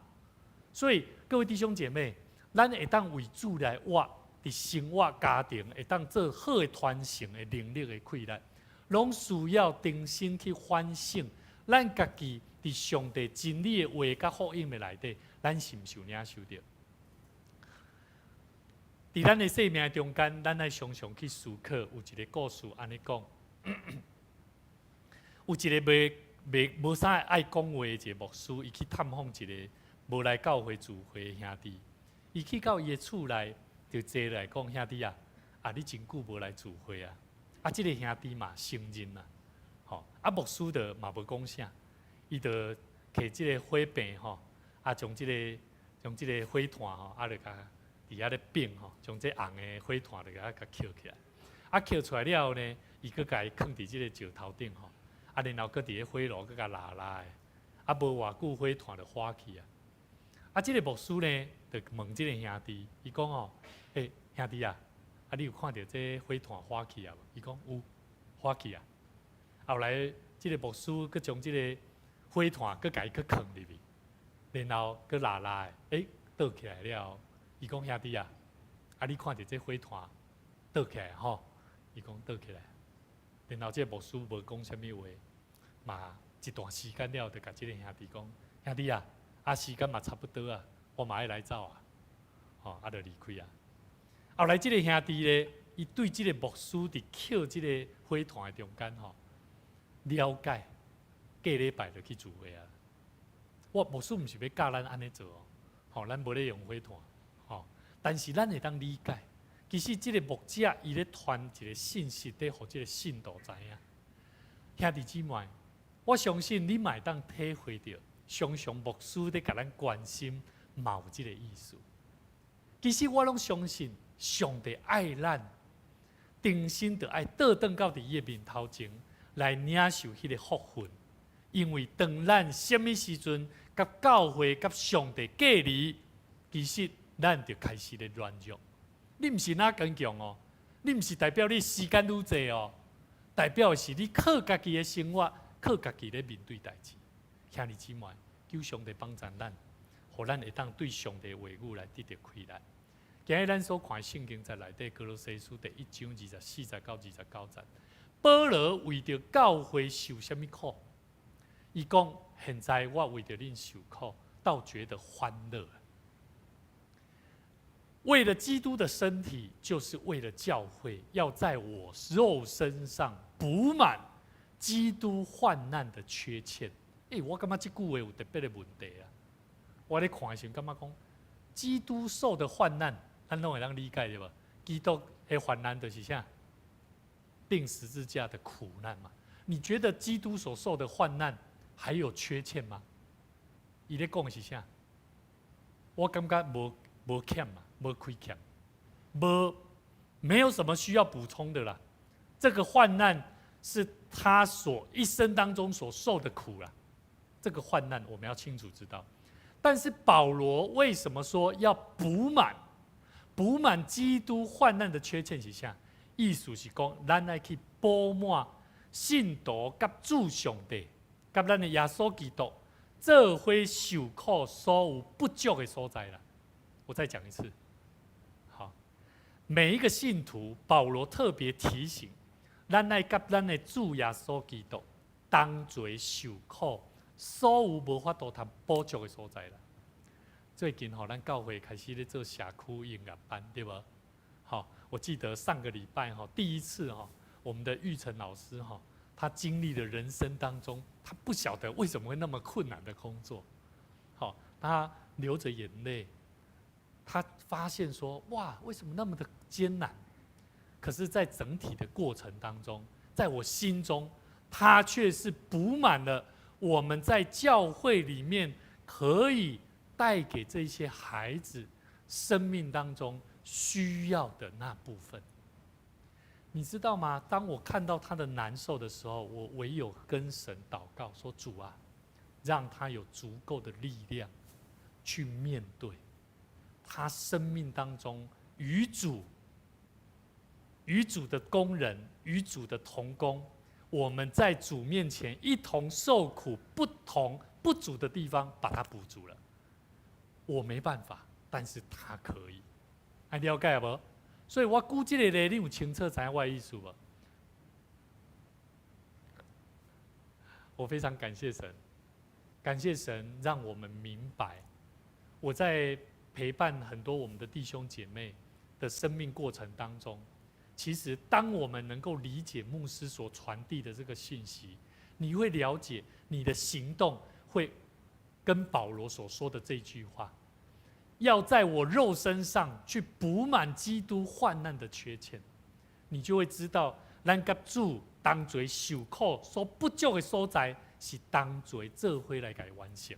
所以各位弟兄姐妹，咱會當為主來活，佇生活家庭會當做好的傳承的能力的氣力，攏需要重新去反省，咱家己佇上帝真理的話佮福音的內底，咱是毋是有領受著？佇咱的生命中間，咱愛常常去思考。有一個故事按呢講，有一個袂袂無啥愛講話的一個牧師，伊去探訪一個無來教會聚會的兄弟。伊去到伊的厝內，就坐來講：兄弟啊，啊你真久無來聚會啊！啊，這个兄弟嘛承認啊，吼啊牧師就嘛無講啥，伊就提這个火柄吼，啊將這个火炭吼，啊就共佇佇遐咧變吼，將這紅的火炭就共佮抾起來。啊，抾出來了後呢，伊閣共伊囥佇這个石頭頂吼，啊，然後閣佇咧火爐閣共焫焫的，啊，無偌久火炭就火去啊。啊，這个牧師呢，就問這个兄弟，伊講吼，欸，兄弟啊，啊，你有看著這火炭火去啊無？伊講有，火去啊。後來，這个牧師閣將這个火炭閣共伊閣囥入去，然後閣焫焫的，欸，倒起來了。伊講兄弟啊，啊，你看著這火炭倒起來吼？伊講倒起來。然後這个牧師無講啥物話，嘛一段時間了，就共這个兄弟講，兄弟啊，啊時間嘛差不多啊，我嘛愛來走啊，吼，啊就離開啊。後來這个兄弟咧，伊對這个牧師佇抾這个火炭的中間吼，了解，過禮拜就去聚會啊。我牧師毋是欲教咱按呢做哦，吼，咱無咧用火炭，吼，但是咱會當理解，其實這个牧者伊咧傳一个信息，咧予這个信徒知影。兄弟姊妹，我相信你嘛會當體會著，常常牧師咧共咱關心，嘛有這个意思。其實我攏相信，上帝愛咱，重新著愛倒轉到佇伊的面頭前來領受彼个福分。因為當咱啥物時陣佮教會、佮上帝隔離，其實咱就開始咧軟弱。你毋是哪堅強哦，你毋是代表你時間愈濟哦，代表的是你靠家己的生活，靠家己咧面對代誌。兄弟姊妹，求上帝幫助咱，予咱會當對上帝話語來得著氣力。今日咱所看的聖經在內底，歌羅西書第一章24節到29節，保羅為著教會受啥物苦？伊講：現在我為著恁受苦，倒覺得歡樂。為了基督的身體，就是為了教會，要在我肉身上補滿基督患難的缺欠。欸，我感覺這句話有特別的問題啊！我咧看的時陣，感覺講基督受的患難，咱攏會當理解對無？基督的患難就是啥？釘十字架的苦難嘛。你覺得基督所受的患難還有缺欠嗎？伊咧講的是啥？我感覺無欠嘛，無虧欠，無沒有什麼需要補充的啦。這個患難是他所一生當中所受的苦啦。這個患難我們要清楚知道。但是保羅為什麼說要補滿補滿基督患難的缺欠是啥？意思是講，咱愛去補滿信徒佮主上帝、佮咱的耶穌基督做伙受苦所有不足的所在啦。我再講一次，好，每一個信徒，保羅特別提醒，咱愛佮咱的主耶穌基督同齊受苦，所有無法度通補足的所在啦。最近吼，咱教會開始咧做社區音樂班，對無？好，我記得上個禮拜哈，第一次哈，我們的玉成老師哈，他經歷了人生當中，他不曉得為什麼會那麼困難的工作，好，他流着眼淚，他發現說，哇，為什麼那麼的艱難？可是，在整體的過程當中，在我心中，他卻是補滿了我們在教會裡面可以帶給這些孩子生命當中需要的那部分。你知道嗎？當我看到他的難受的時候，我唯有跟神禱告說：“主啊，讓他有足夠的力量去面對他生命當中與主、與主的工人、與主的同工，我們在主面前一同受苦，不同不足的地方，把它補足了。我沒辦法，但是他可以。按了解無？所以我舉這個例，你有清楚知影我的意思無？我非常感謝神，感謝神讓我們明白，我在陪伴很多我們的弟兄姐妹的生命過程當中，其實當我們能夠理解牧師所傳遞的這個信息，你會了解你的行動會跟保羅所說的這句話，要在我肉身上去補滿基督患難的缺欠，你就會知道，咱佮主同齊受苦所不足的所在，是同齊做伙來共伊完成。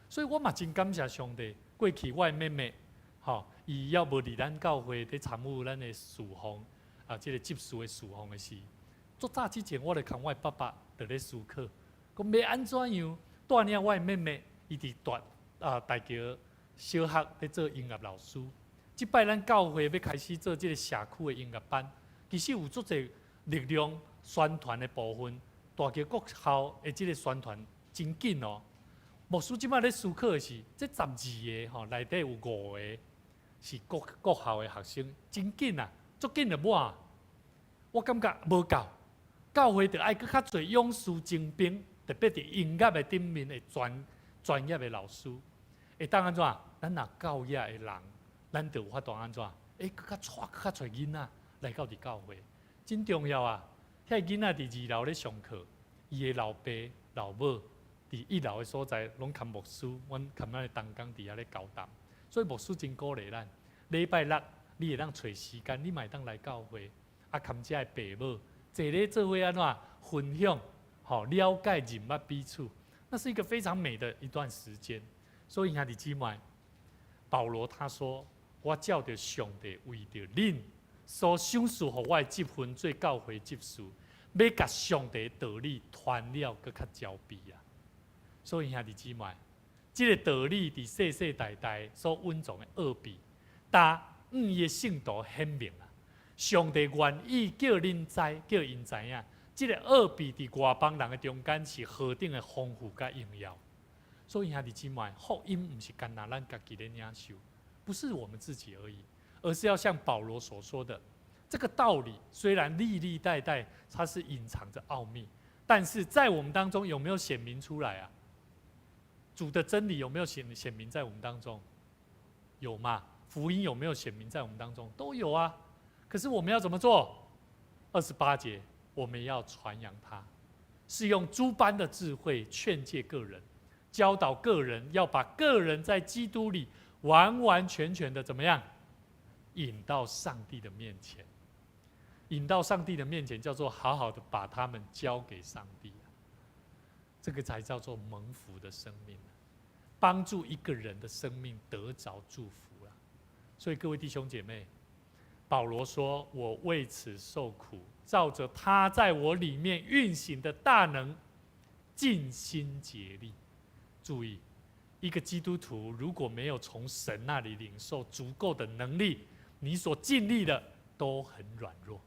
所以我嘛真感謝上帝，過去我的妹妹，吼，伊猶無佇咱教會佇參與咱的事奉啊，這個執事的事奉的時，足早之前我就共我的爸爸佇咧思考，講欲按怎樣帶領我的妹妹，伊佇大啊大橋小學咧做音樂老師。這擺咱教會欲開始做這個社區的音樂班，其實有足濟力量宣傳的部分，大橋國校的這個宣傳真緊哦。牧師這擺咧思考的是，這12個吼內底有五個是國國校的學生，真緊啊，足緊就滿。我感覺無夠，教會著愛閣較濟勇士精兵，特別佇音樂的頂面的專專業的老師，會當按怎？咱若夠額的人，咱就有法度按怎？欸，閣較帶閣較濟囡仔來到佇教會，真重要啊！遐囡仔佇二樓咧上課，伊的老爸老母佇一樓的所在，攏共牧師，阮共咱的同工佇遐咧交談，所以牧師真鼓勵咱。禮拜六你會當揣時間，你嘛會當來教會，啊，共遮的爸母坐咧做伙按怎分享，吼，了解認捌彼此，那是一個非常美的一段時間。所以兄弟姊妹，保羅他說：我照著上帝為著恁所賞賜予我的職分做教會執事，欲共上帝道理傳了閣較周備啊！所以兄弟姊妹，這個道理佇世世代代所蘊藏的奧秘，但向伊的聖徒顯明啊！上帝願意叫恁知，叫𪜶知影，這個奧秘佇外邦人的中間是何等的豐富佮榮耀。所以兄弟姊妹，福音毋是干焦咱家己咧領受，不是我們自己而已，而是要像保羅所說的，這個道理雖然歷歷代代它是隱藏着奧秘，但是在我們當中有沒有顯明出來啊？主的真理有沒有顯明在我們當中？有嗎？福音有沒有顯明在我們當中？都有啊。可是我們要怎麼做？28節，我們要傳揚它，是用諸般的智慧勸誡各人，教導各人，要把各人在基督裡完完全全的怎麼樣，引到上帝的面前。引到上帝的面前，叫做好好的把他們交給上帝。這個才叫做蒙福的生命，幫助一個人的生命得着祝福了。所以各位弟兄姐妹，保羅說：“我為此受苦，照着他在我裡面運行的大能，盡心竭力。”注意，一個基督徒如果沒有從神那裡領受足夠的能力，你所盡力的都很軟弱，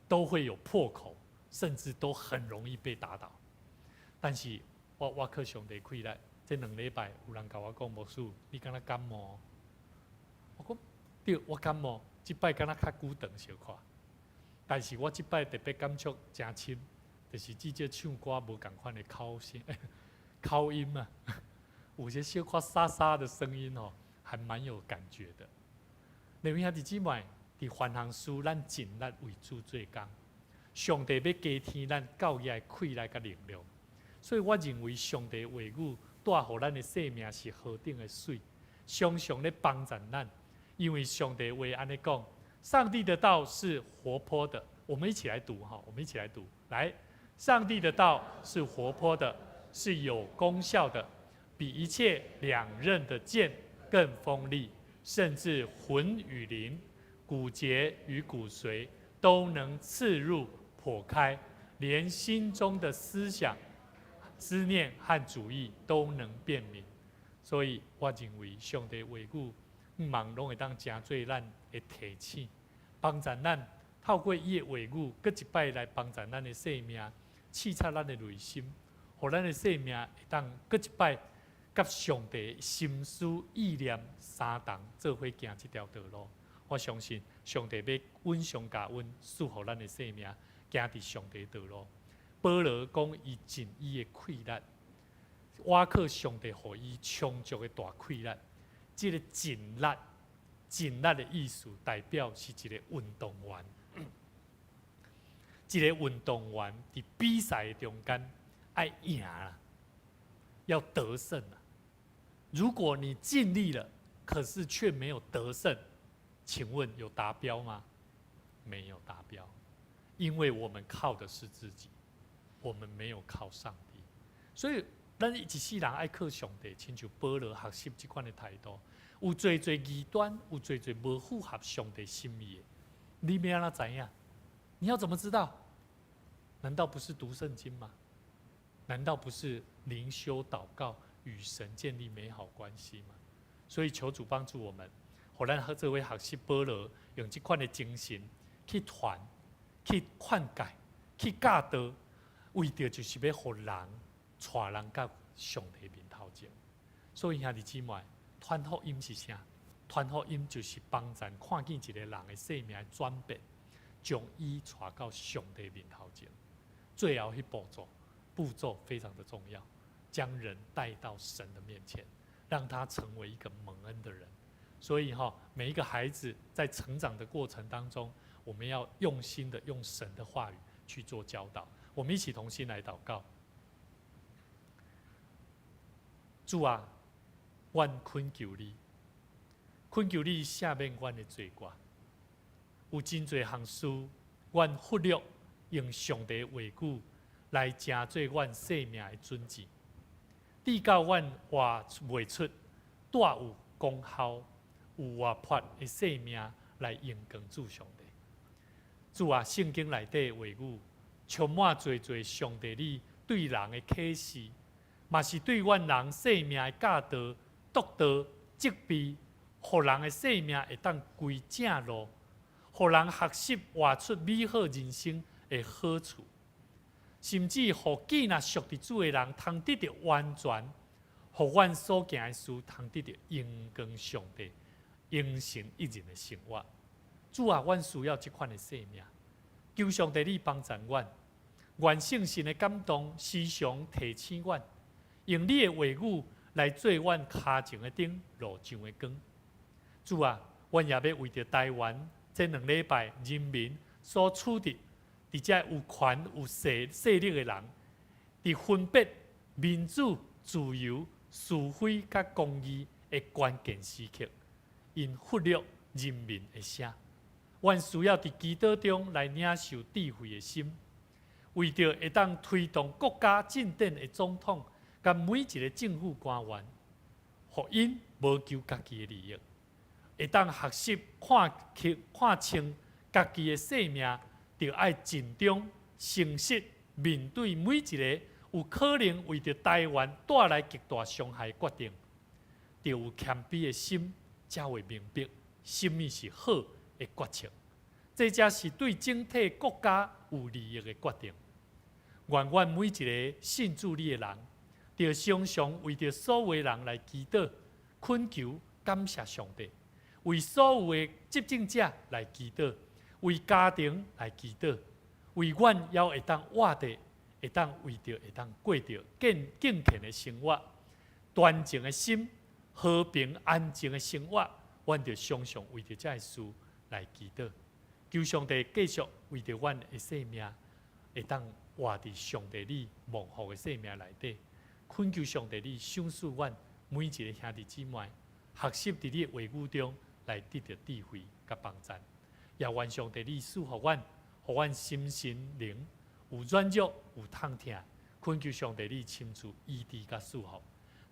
都會有破口，甚至都很容易被打倒。但是我靠上帝氣力，這兩禮拜有人共我講，牧師，你敢若感冒？我講對，我感冒，這擺敢若較久長小可。但是我這擺特別感觸誠深，就是至少唱歌無仝款的口聲、口音啊，有些小可沙沙的聲音哦，還蠻有感覺的。另外兄弟姊妹，佇凡項事，咱盡力為主做工，上帝欲加添咱夠額的氣力佮能量。所以我認為上帝話語帶予咱的生命是何等的媠，常常咧幫助咱。因為上帝話按呢講，上帝的道是活潑的。我們一起來讀哈，我們一起來讀。來，上帝的道是活潑的，是有功效的，比一切兩刃的劍更鋒利，甚至魂與靈、骨節與骨髓都能刺入剖開，連心中的思想、思念和主意都能辨明。所以我認為上帝話語，毋茫攏會當成做咱的提醒，幫助咱透過伊的話語，閣一擺來幫助咱的生命，刺察咱的內心，予咱的生命會當閣一擺佮上帝心思意念相同，做伙行這條道路。我相信上帝欲穩常共阮賜予咱的生命，行佇上帝道路。保羅講伊盡伊的氣力，倚靠上帝予伊充足的大氣力。這個盡力、盡力的意思，代表是一個運動員，一個運動員佇比賽的中間愛贏啦，要得勝啊！如果你盡力了，可是卻沒有得勝，請問有達標嗎？沒有達標，因為我們靠的是自己，我們沒有靠上帝，所以咱一世人愛靠上帝，親像保羅學習這款的態度。有濟濟異端，有濟濟無符合上帝心意的，你欲按怎知影？你要怎麼知道？難道不是讀聖經嗎？難道不是靈修禱告與神建立美好關係嗎？所以求主幫助我們，予咱和這位學習保羅用這款的精神去傳、去勸誡、去教導，為著就是欲予人帶人到上帝面頭前。所以兄弟姊妹，傳福音是啥？傳福音就是幫咱看見一個人的生命轉變，將伊帶到上帝面頭前。最後彼步驟，步驟非常的重要，將人帶到神的面前，讓他成為一個蒙恩的人。所以哈，每一個孩子在成長的過程當中，我們要用心的用神的話語去做教導。我們一起同心來禱告。主啊，阮懇求你，懇求你赦免阮的罪過。有真濟項事，阮忽略用上帝話語來成做阮生命的準則，直到阮活袂出帶有功效、有活潑的生命來榮光主上帝。主啊，聖經內底話語充滿濟濟上帝你對人的啟示，嘛是對阮人生命的教導、督導、責備，予人的生命會當歸正路，予人學習活出美好人生的好處，甚至予見若屬佇主的人通得著完全，予阮所行的事通得著榮光上帝、榮神益人的生活。主啊，阮需要這款的生命，求上帝你幫助阮，願聖神的感動時常提醒阮，用你的話語來做阮跤前的燈、路上的光。主啊，阮也欲為著台灣這兩禮拜人民所處佇佇遮有權有勢勢力的人，佇分別民主、自由、是非佮公義的關鍵時刻，𪜶忽略人民的聲。阮需要佇祈禱中來領受智慧的心，為著會當推動國家進展的總統，佮每一个政府官員，予𪜶無求家己的利益，會當學習看清看清家己的生命，著愛盡忠誠實面對每一个有可能為著台灣帶來極大傷害的決定，著有謙卑的心，才會明白啥物是好的決策，這才是對整體國家有利益的決定。願阮每一个信主你的人，著常常為著所有的人來祈禱、懇求、感謝上帝，為所有的執政者來祈禱，為家庭來祈禱，為阮猶會當活著，會當為著會當過著敬敬虔的生活、端正的心、和平安靜的生活，阮著常常為著這个事來祈禱，求上帝繼續為著阮的生命，會當活佇上帝你蒙福的生命內底，懇求上帝你賞賜阮每一个兄弟姊妹，學習佇你的話語中來得著智慧佮幫贊，也願上帝你賜予阮，予阮心身靈有軟弱有痛疼，懇求上帝你親自醫治佮賜福，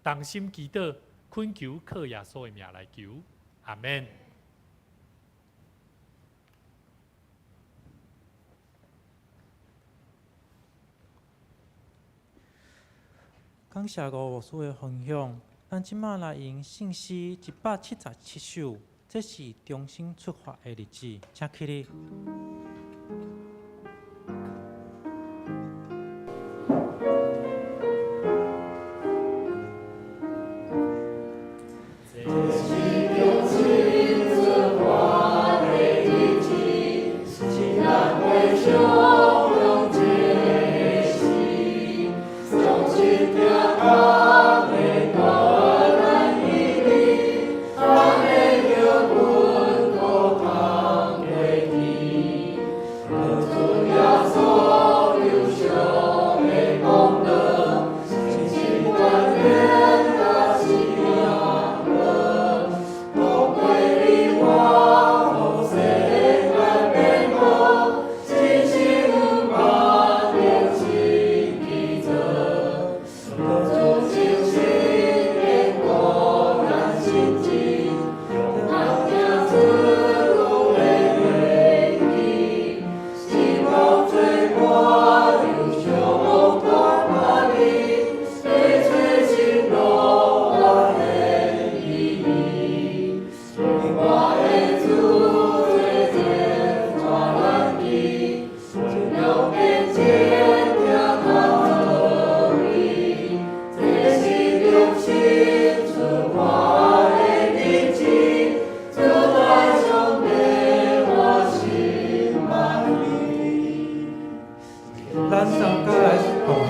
同心祈禱，懇求靠耶穌的名來求，阿們。感謝吳牧師的分享，咱這馬來用聖詩177首，這是重新出發的日子，請起立。 這咱相佮來奉獻。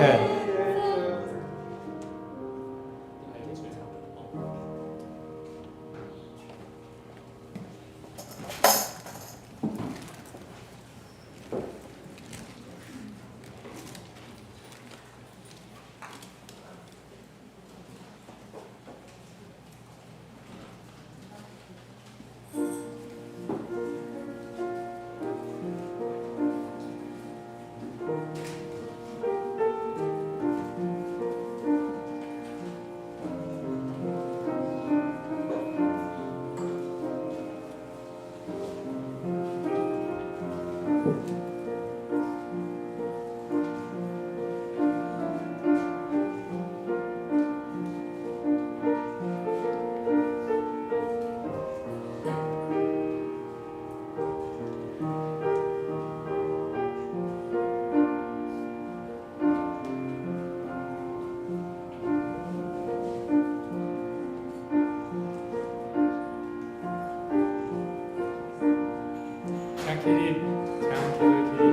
請起立，請起立。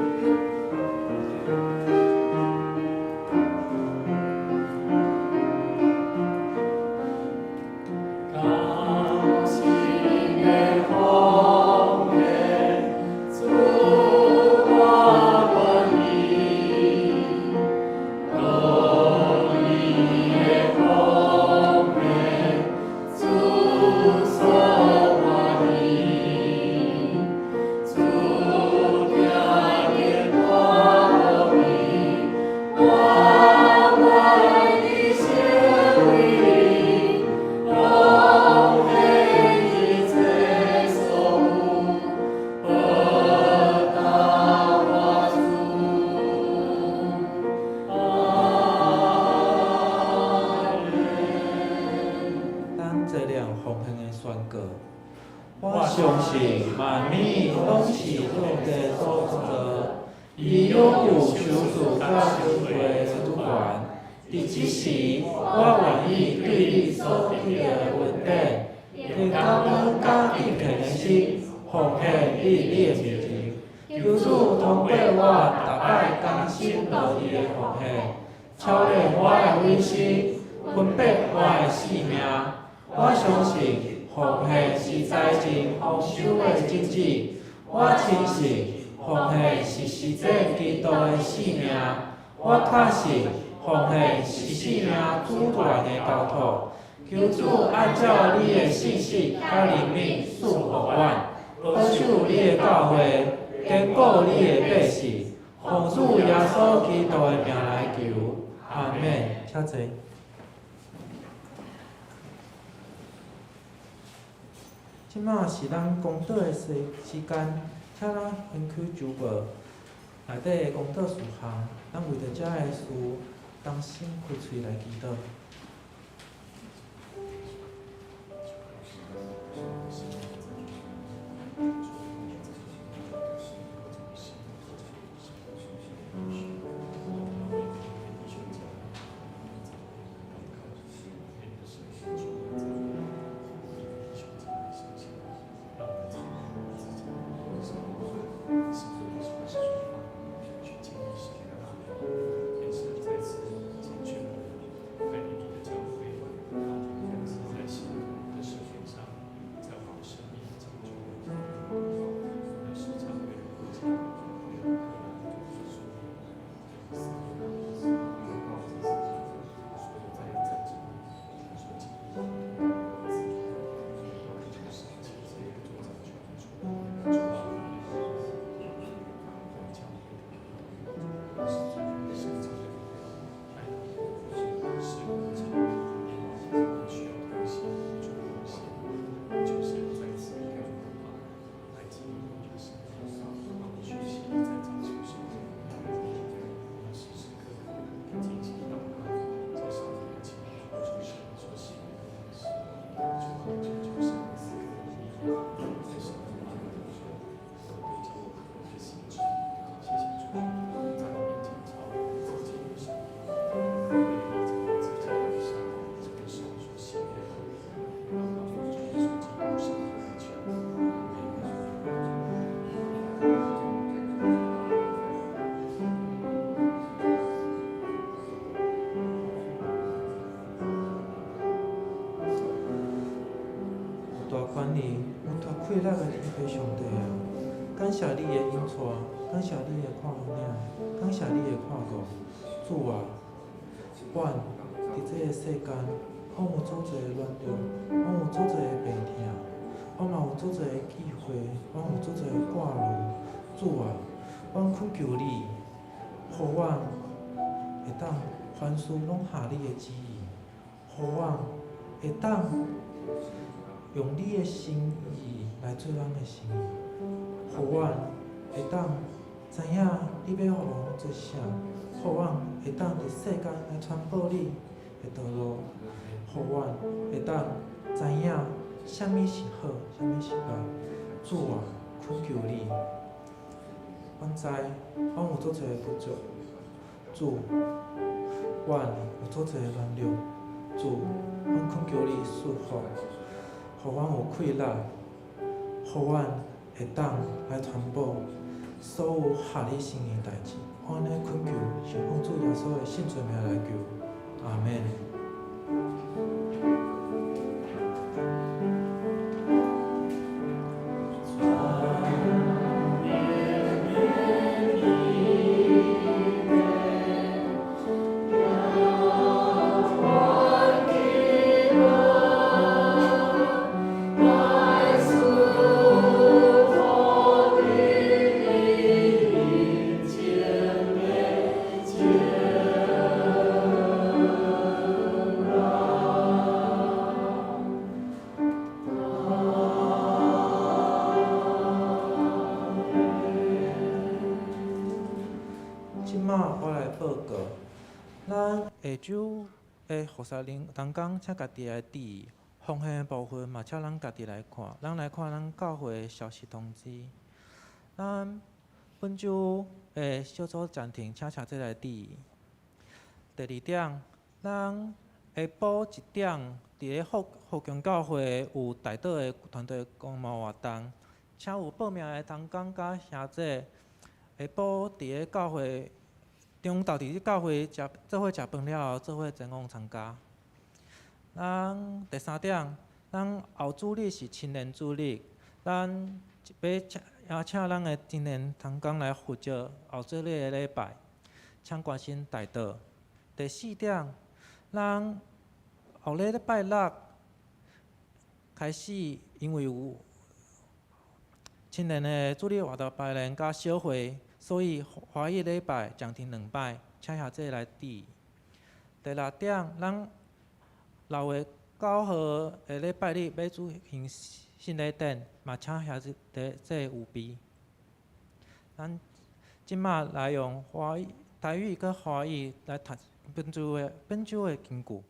感心的奉獻，主我願意，樂意的奉獻，主所歡喜。主聽見我呼籲，我願意成為你奉獻一切所有，報答我主。阿們。咱這兩奉獻的宣告，我相信萬物攏是上帝所創造，伊擁有賞賜佮收回的主權。佇這時，我願意對你所得的恩典，憑感恩佮敬虔的心，奉獻佇你的面前。求主通過我逐擺甘心樂意的奉獻，操練我的委身，分別我的性命。我相信奉獻是財政豐收的種子。我深信奉獻是實踐基督的性命。我確信奉獻是性命主權的交託。求主按照你的信實佮憐憫賜福阮，保守你的教會，堅固你的百姓。奉主耶穌基督的名來求，阿們。請坐。這馬是咱公禱的時間，請咱掀開周報內底的公禱事項，咱為著遮的事，同心開喙來祈禱。力的天父上帝啊，感謝你的引帶，感謝你的看領，感謝你的看顧。主啊，阮佇這个世間，阮有足濟的軟弱，阮有足濟的病痛，阮嘛有足濟的機會，阮有足濟的掛慮。主啊，阮懇求你，予阮會當凡事攏合你的旨意，予阮會當用你的心意來做咱的心意，予阮會當知影你欲予阮做啥，予阮會當佇世間來傳播你的道路，予阮會當知影啥物是好，啥物是歹。主啊，懇求你，阮知阮有足濟的不足，主，阮有足濟的軟弱，主，阮懇求你賜福，予阮有氣力，予阮會當來傳播所有合你心意的代誌。我按呢懇求，是奉主耶穌的聖潔名來求，阿門。這馬我來報告，咱下晝的服侍同工，請家己來注意，奉獻的部分嘛，請咱家己來看。咱來看咱教會的消息通知。咱本週的小組暫停，請小姐來注意。第二點，咱下晡一點，佇咧福福強教會有代禱的團隊公募活動，請有報名的同工佮兄姐，下晡佇咧教會，中晝佇咧教會食做伙食飯了後，做伙前往參加。咱第三點，咱後主日是青年主日，咱欲請邀請咱的青年同工來負責後主日的禮拜，請關心代禱。第四點，咱後禮拜六開始，因為有青年的主日活動排練佮小會，所以華語禮拜暫停兩擺，請兄弟來注意。第六點，咱6月9號的禮拜日欲舉行聖禮典，嘛請兄弟做預備。咱這馬來用華語、台語佮華語來讀本周的經句。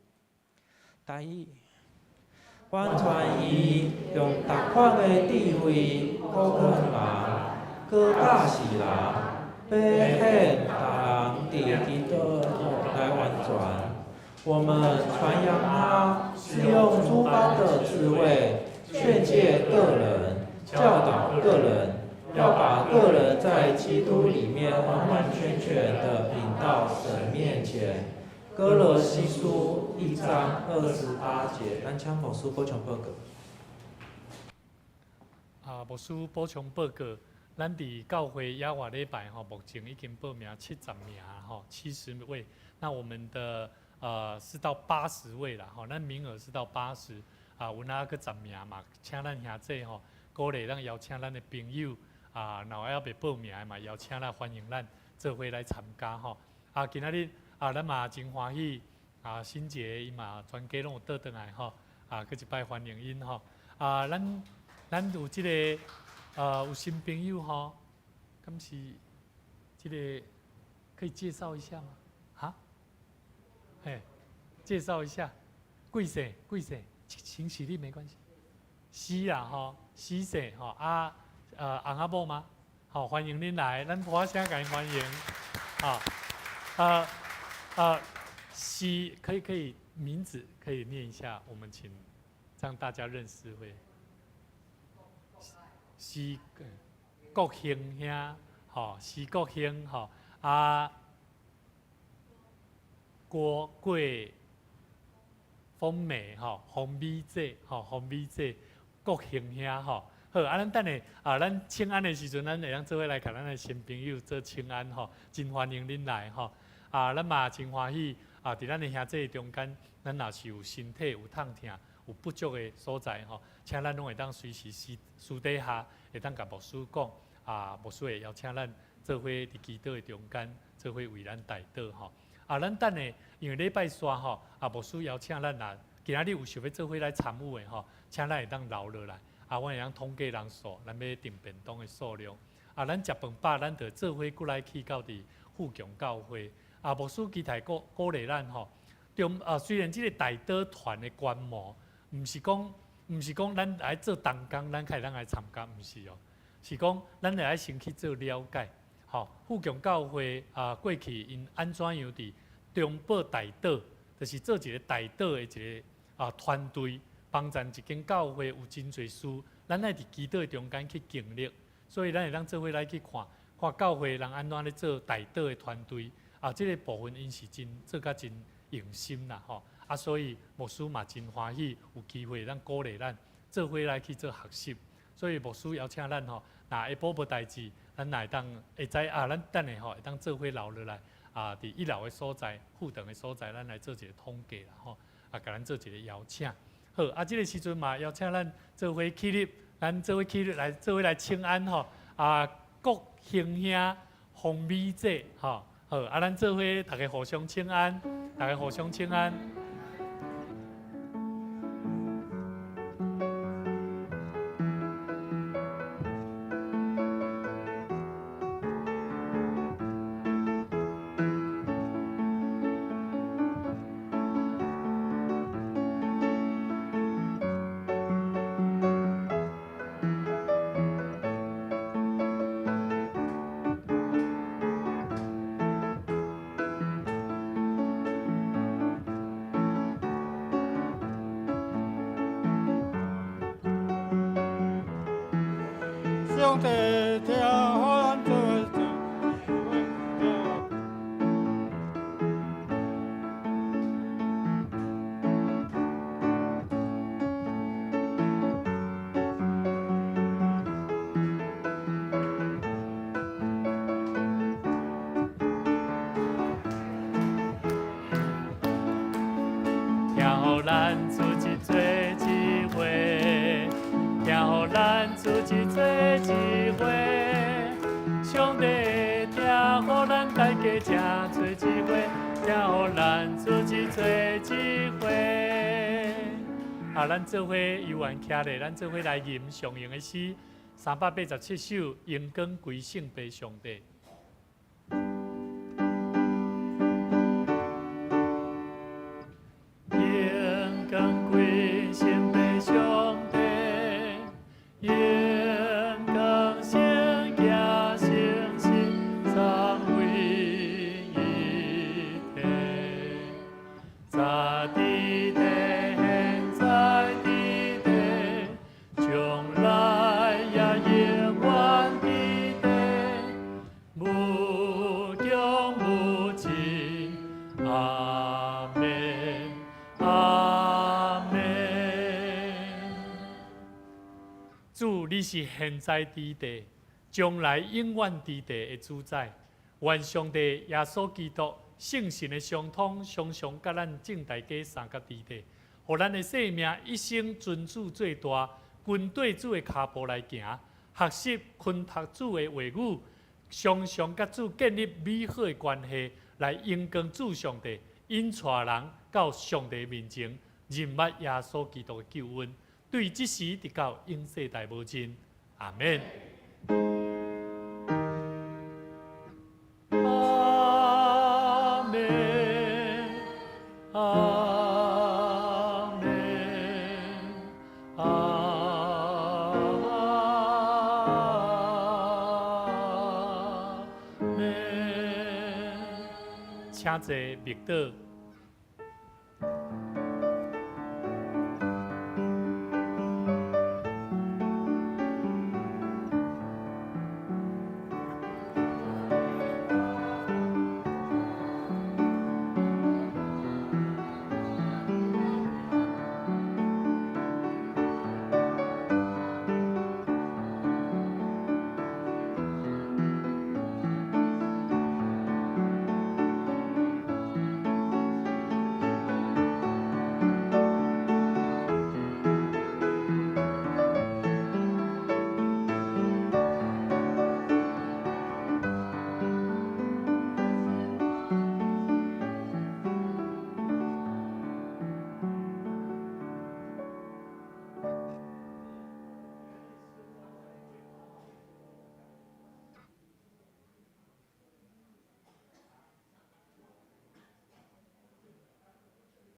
台語，阮傳伊用逐款的智慧鼓勸人，閣教示人，欲顯逐人佇基督內完全。我們傳揚他，是用諸般的智慧勸誡各人，教導各人，要把各人在基督裡面完完全全的引到神面前。歌羅西書1章28節，咱請牧師補充報告。啊，牧師補充報告，咱佇教會野外禮拜吼，目前已經報名70名吼，70位。那我們的是到80位啦，吼，咱名額是到八十啊，有那閣10名嘛，請咱兄弟吼，鼓勵咱邀請咱的朋友啊，若還未報名的嘛，邀請咱歡迎咱做伙來參加吼。啊，今仔日啊，咱嘛真歡喜啊，新杰伊嘛全家攏有倒轉來吼，啊，閣一擺歡迎𪜶吼。啊，咱有這個有新朋友吼，敢是這個可以介紹一下嗎？哈？嘿，介紹一下，貴姓？貴姓？請起立沒關係。是啦吼，許姓吼啊，翁仔某嗎？好，歡迎恁來，咱破聲共𪜶歡迎。好，是，可以名字可以念一下，我們請讓大家認識會。施國興兄，吼，施國興吼，啊，郭桂豐美吼，洪美姐吼，洪美姐，國興兄吼，好，好，啊，咱等下啊，咱請安的時陣，咱會當做伙來共咱的新朋友做請安吼，真歡迎恁來吼。啊，咱嘛真歡喜啊，佇咱的兄弟中間，咱若是有身體有痛疼、有不足的所在吼，請咱攏會當隨時私私底下會當共牧師講，啊，牧師會邀請咱做伙佇祈禱的中間，做伙為咱代禱吼。啊，咱等下因為禮拜三吼，啊，牧師邀請咱若今仔日有想欲做伙來參與的吼，請咱會當留落來，啊，阮會當統計人數，咱欲訂便當的數量。啊，咱食飯飽，咱就做伙過來去到佇富強教會。啊，牧師期待鼓鼓勵咱吼，中啊，雖然這个代禱團的規模，毋是講咱來做同工，咱才會當來參加，毋是哦，是講咱會愛先去做了解。吼，富強教會啊，過去𪜶按怎樣佇中保代禱，就是做一个代禱的一个啊團隊，幫贊一間教會有真濟事，咱愛佇祈禱的中間去經歷，所以咱會當做伙來去看，看教會人按怎咧做代禱的團隊。啊，這个部分𪜶是真做甲真用心啦，吼！啊，所以牧師嘛真歡喜有機會咱鼓勵咱做伙來去做學習。所以牧師邀請咱吼，若下晡無代誌，咱若會當會知啊，咱等下吼會當做伙留落來啊，佇一樓的所在、副堂的所在，咱來做一个統計啦，吼！啊，共咱做一个邀請。好，啊，這个時陣嘛邀請咱做伙起立，咱做伙起立來做伙來請安吼。啊，國興兄、洪美姐，吼。好，啊，咱做伙大家互相請安，大家互相請安。上帝聽予咱做聽予咱主一做一伙，聽予咱主一做一伙，上帝聽予咱大家這做一伙，聽予咱主一做一伙。啊，咱做伙猶原徛咧，咱做伙來吟上用的詩，387首，榮光歸聖父上帝。榮光歸聖父上帝，榮光聖子聖神三位一體，早佇地，現在佇地，將來也永遠佇地，無窮無盡，阿們，阿們。主，你是現在佇地，將來永遠佇地的主宰。願上帝耶穌基督聖神的相通，常常佮咱眾大家相佮佇地，予咱的生命一生尊主最大，跟綴主的跤步來行，學習熏讀主的話語，常常佮主建立美好的關係，來榮光主上帝，引帶人到上帝面前，認捌耶穌基督的救恩。對這時直到永世代無盡，阿們。阿們，阿們，阿們。請坐，默禱。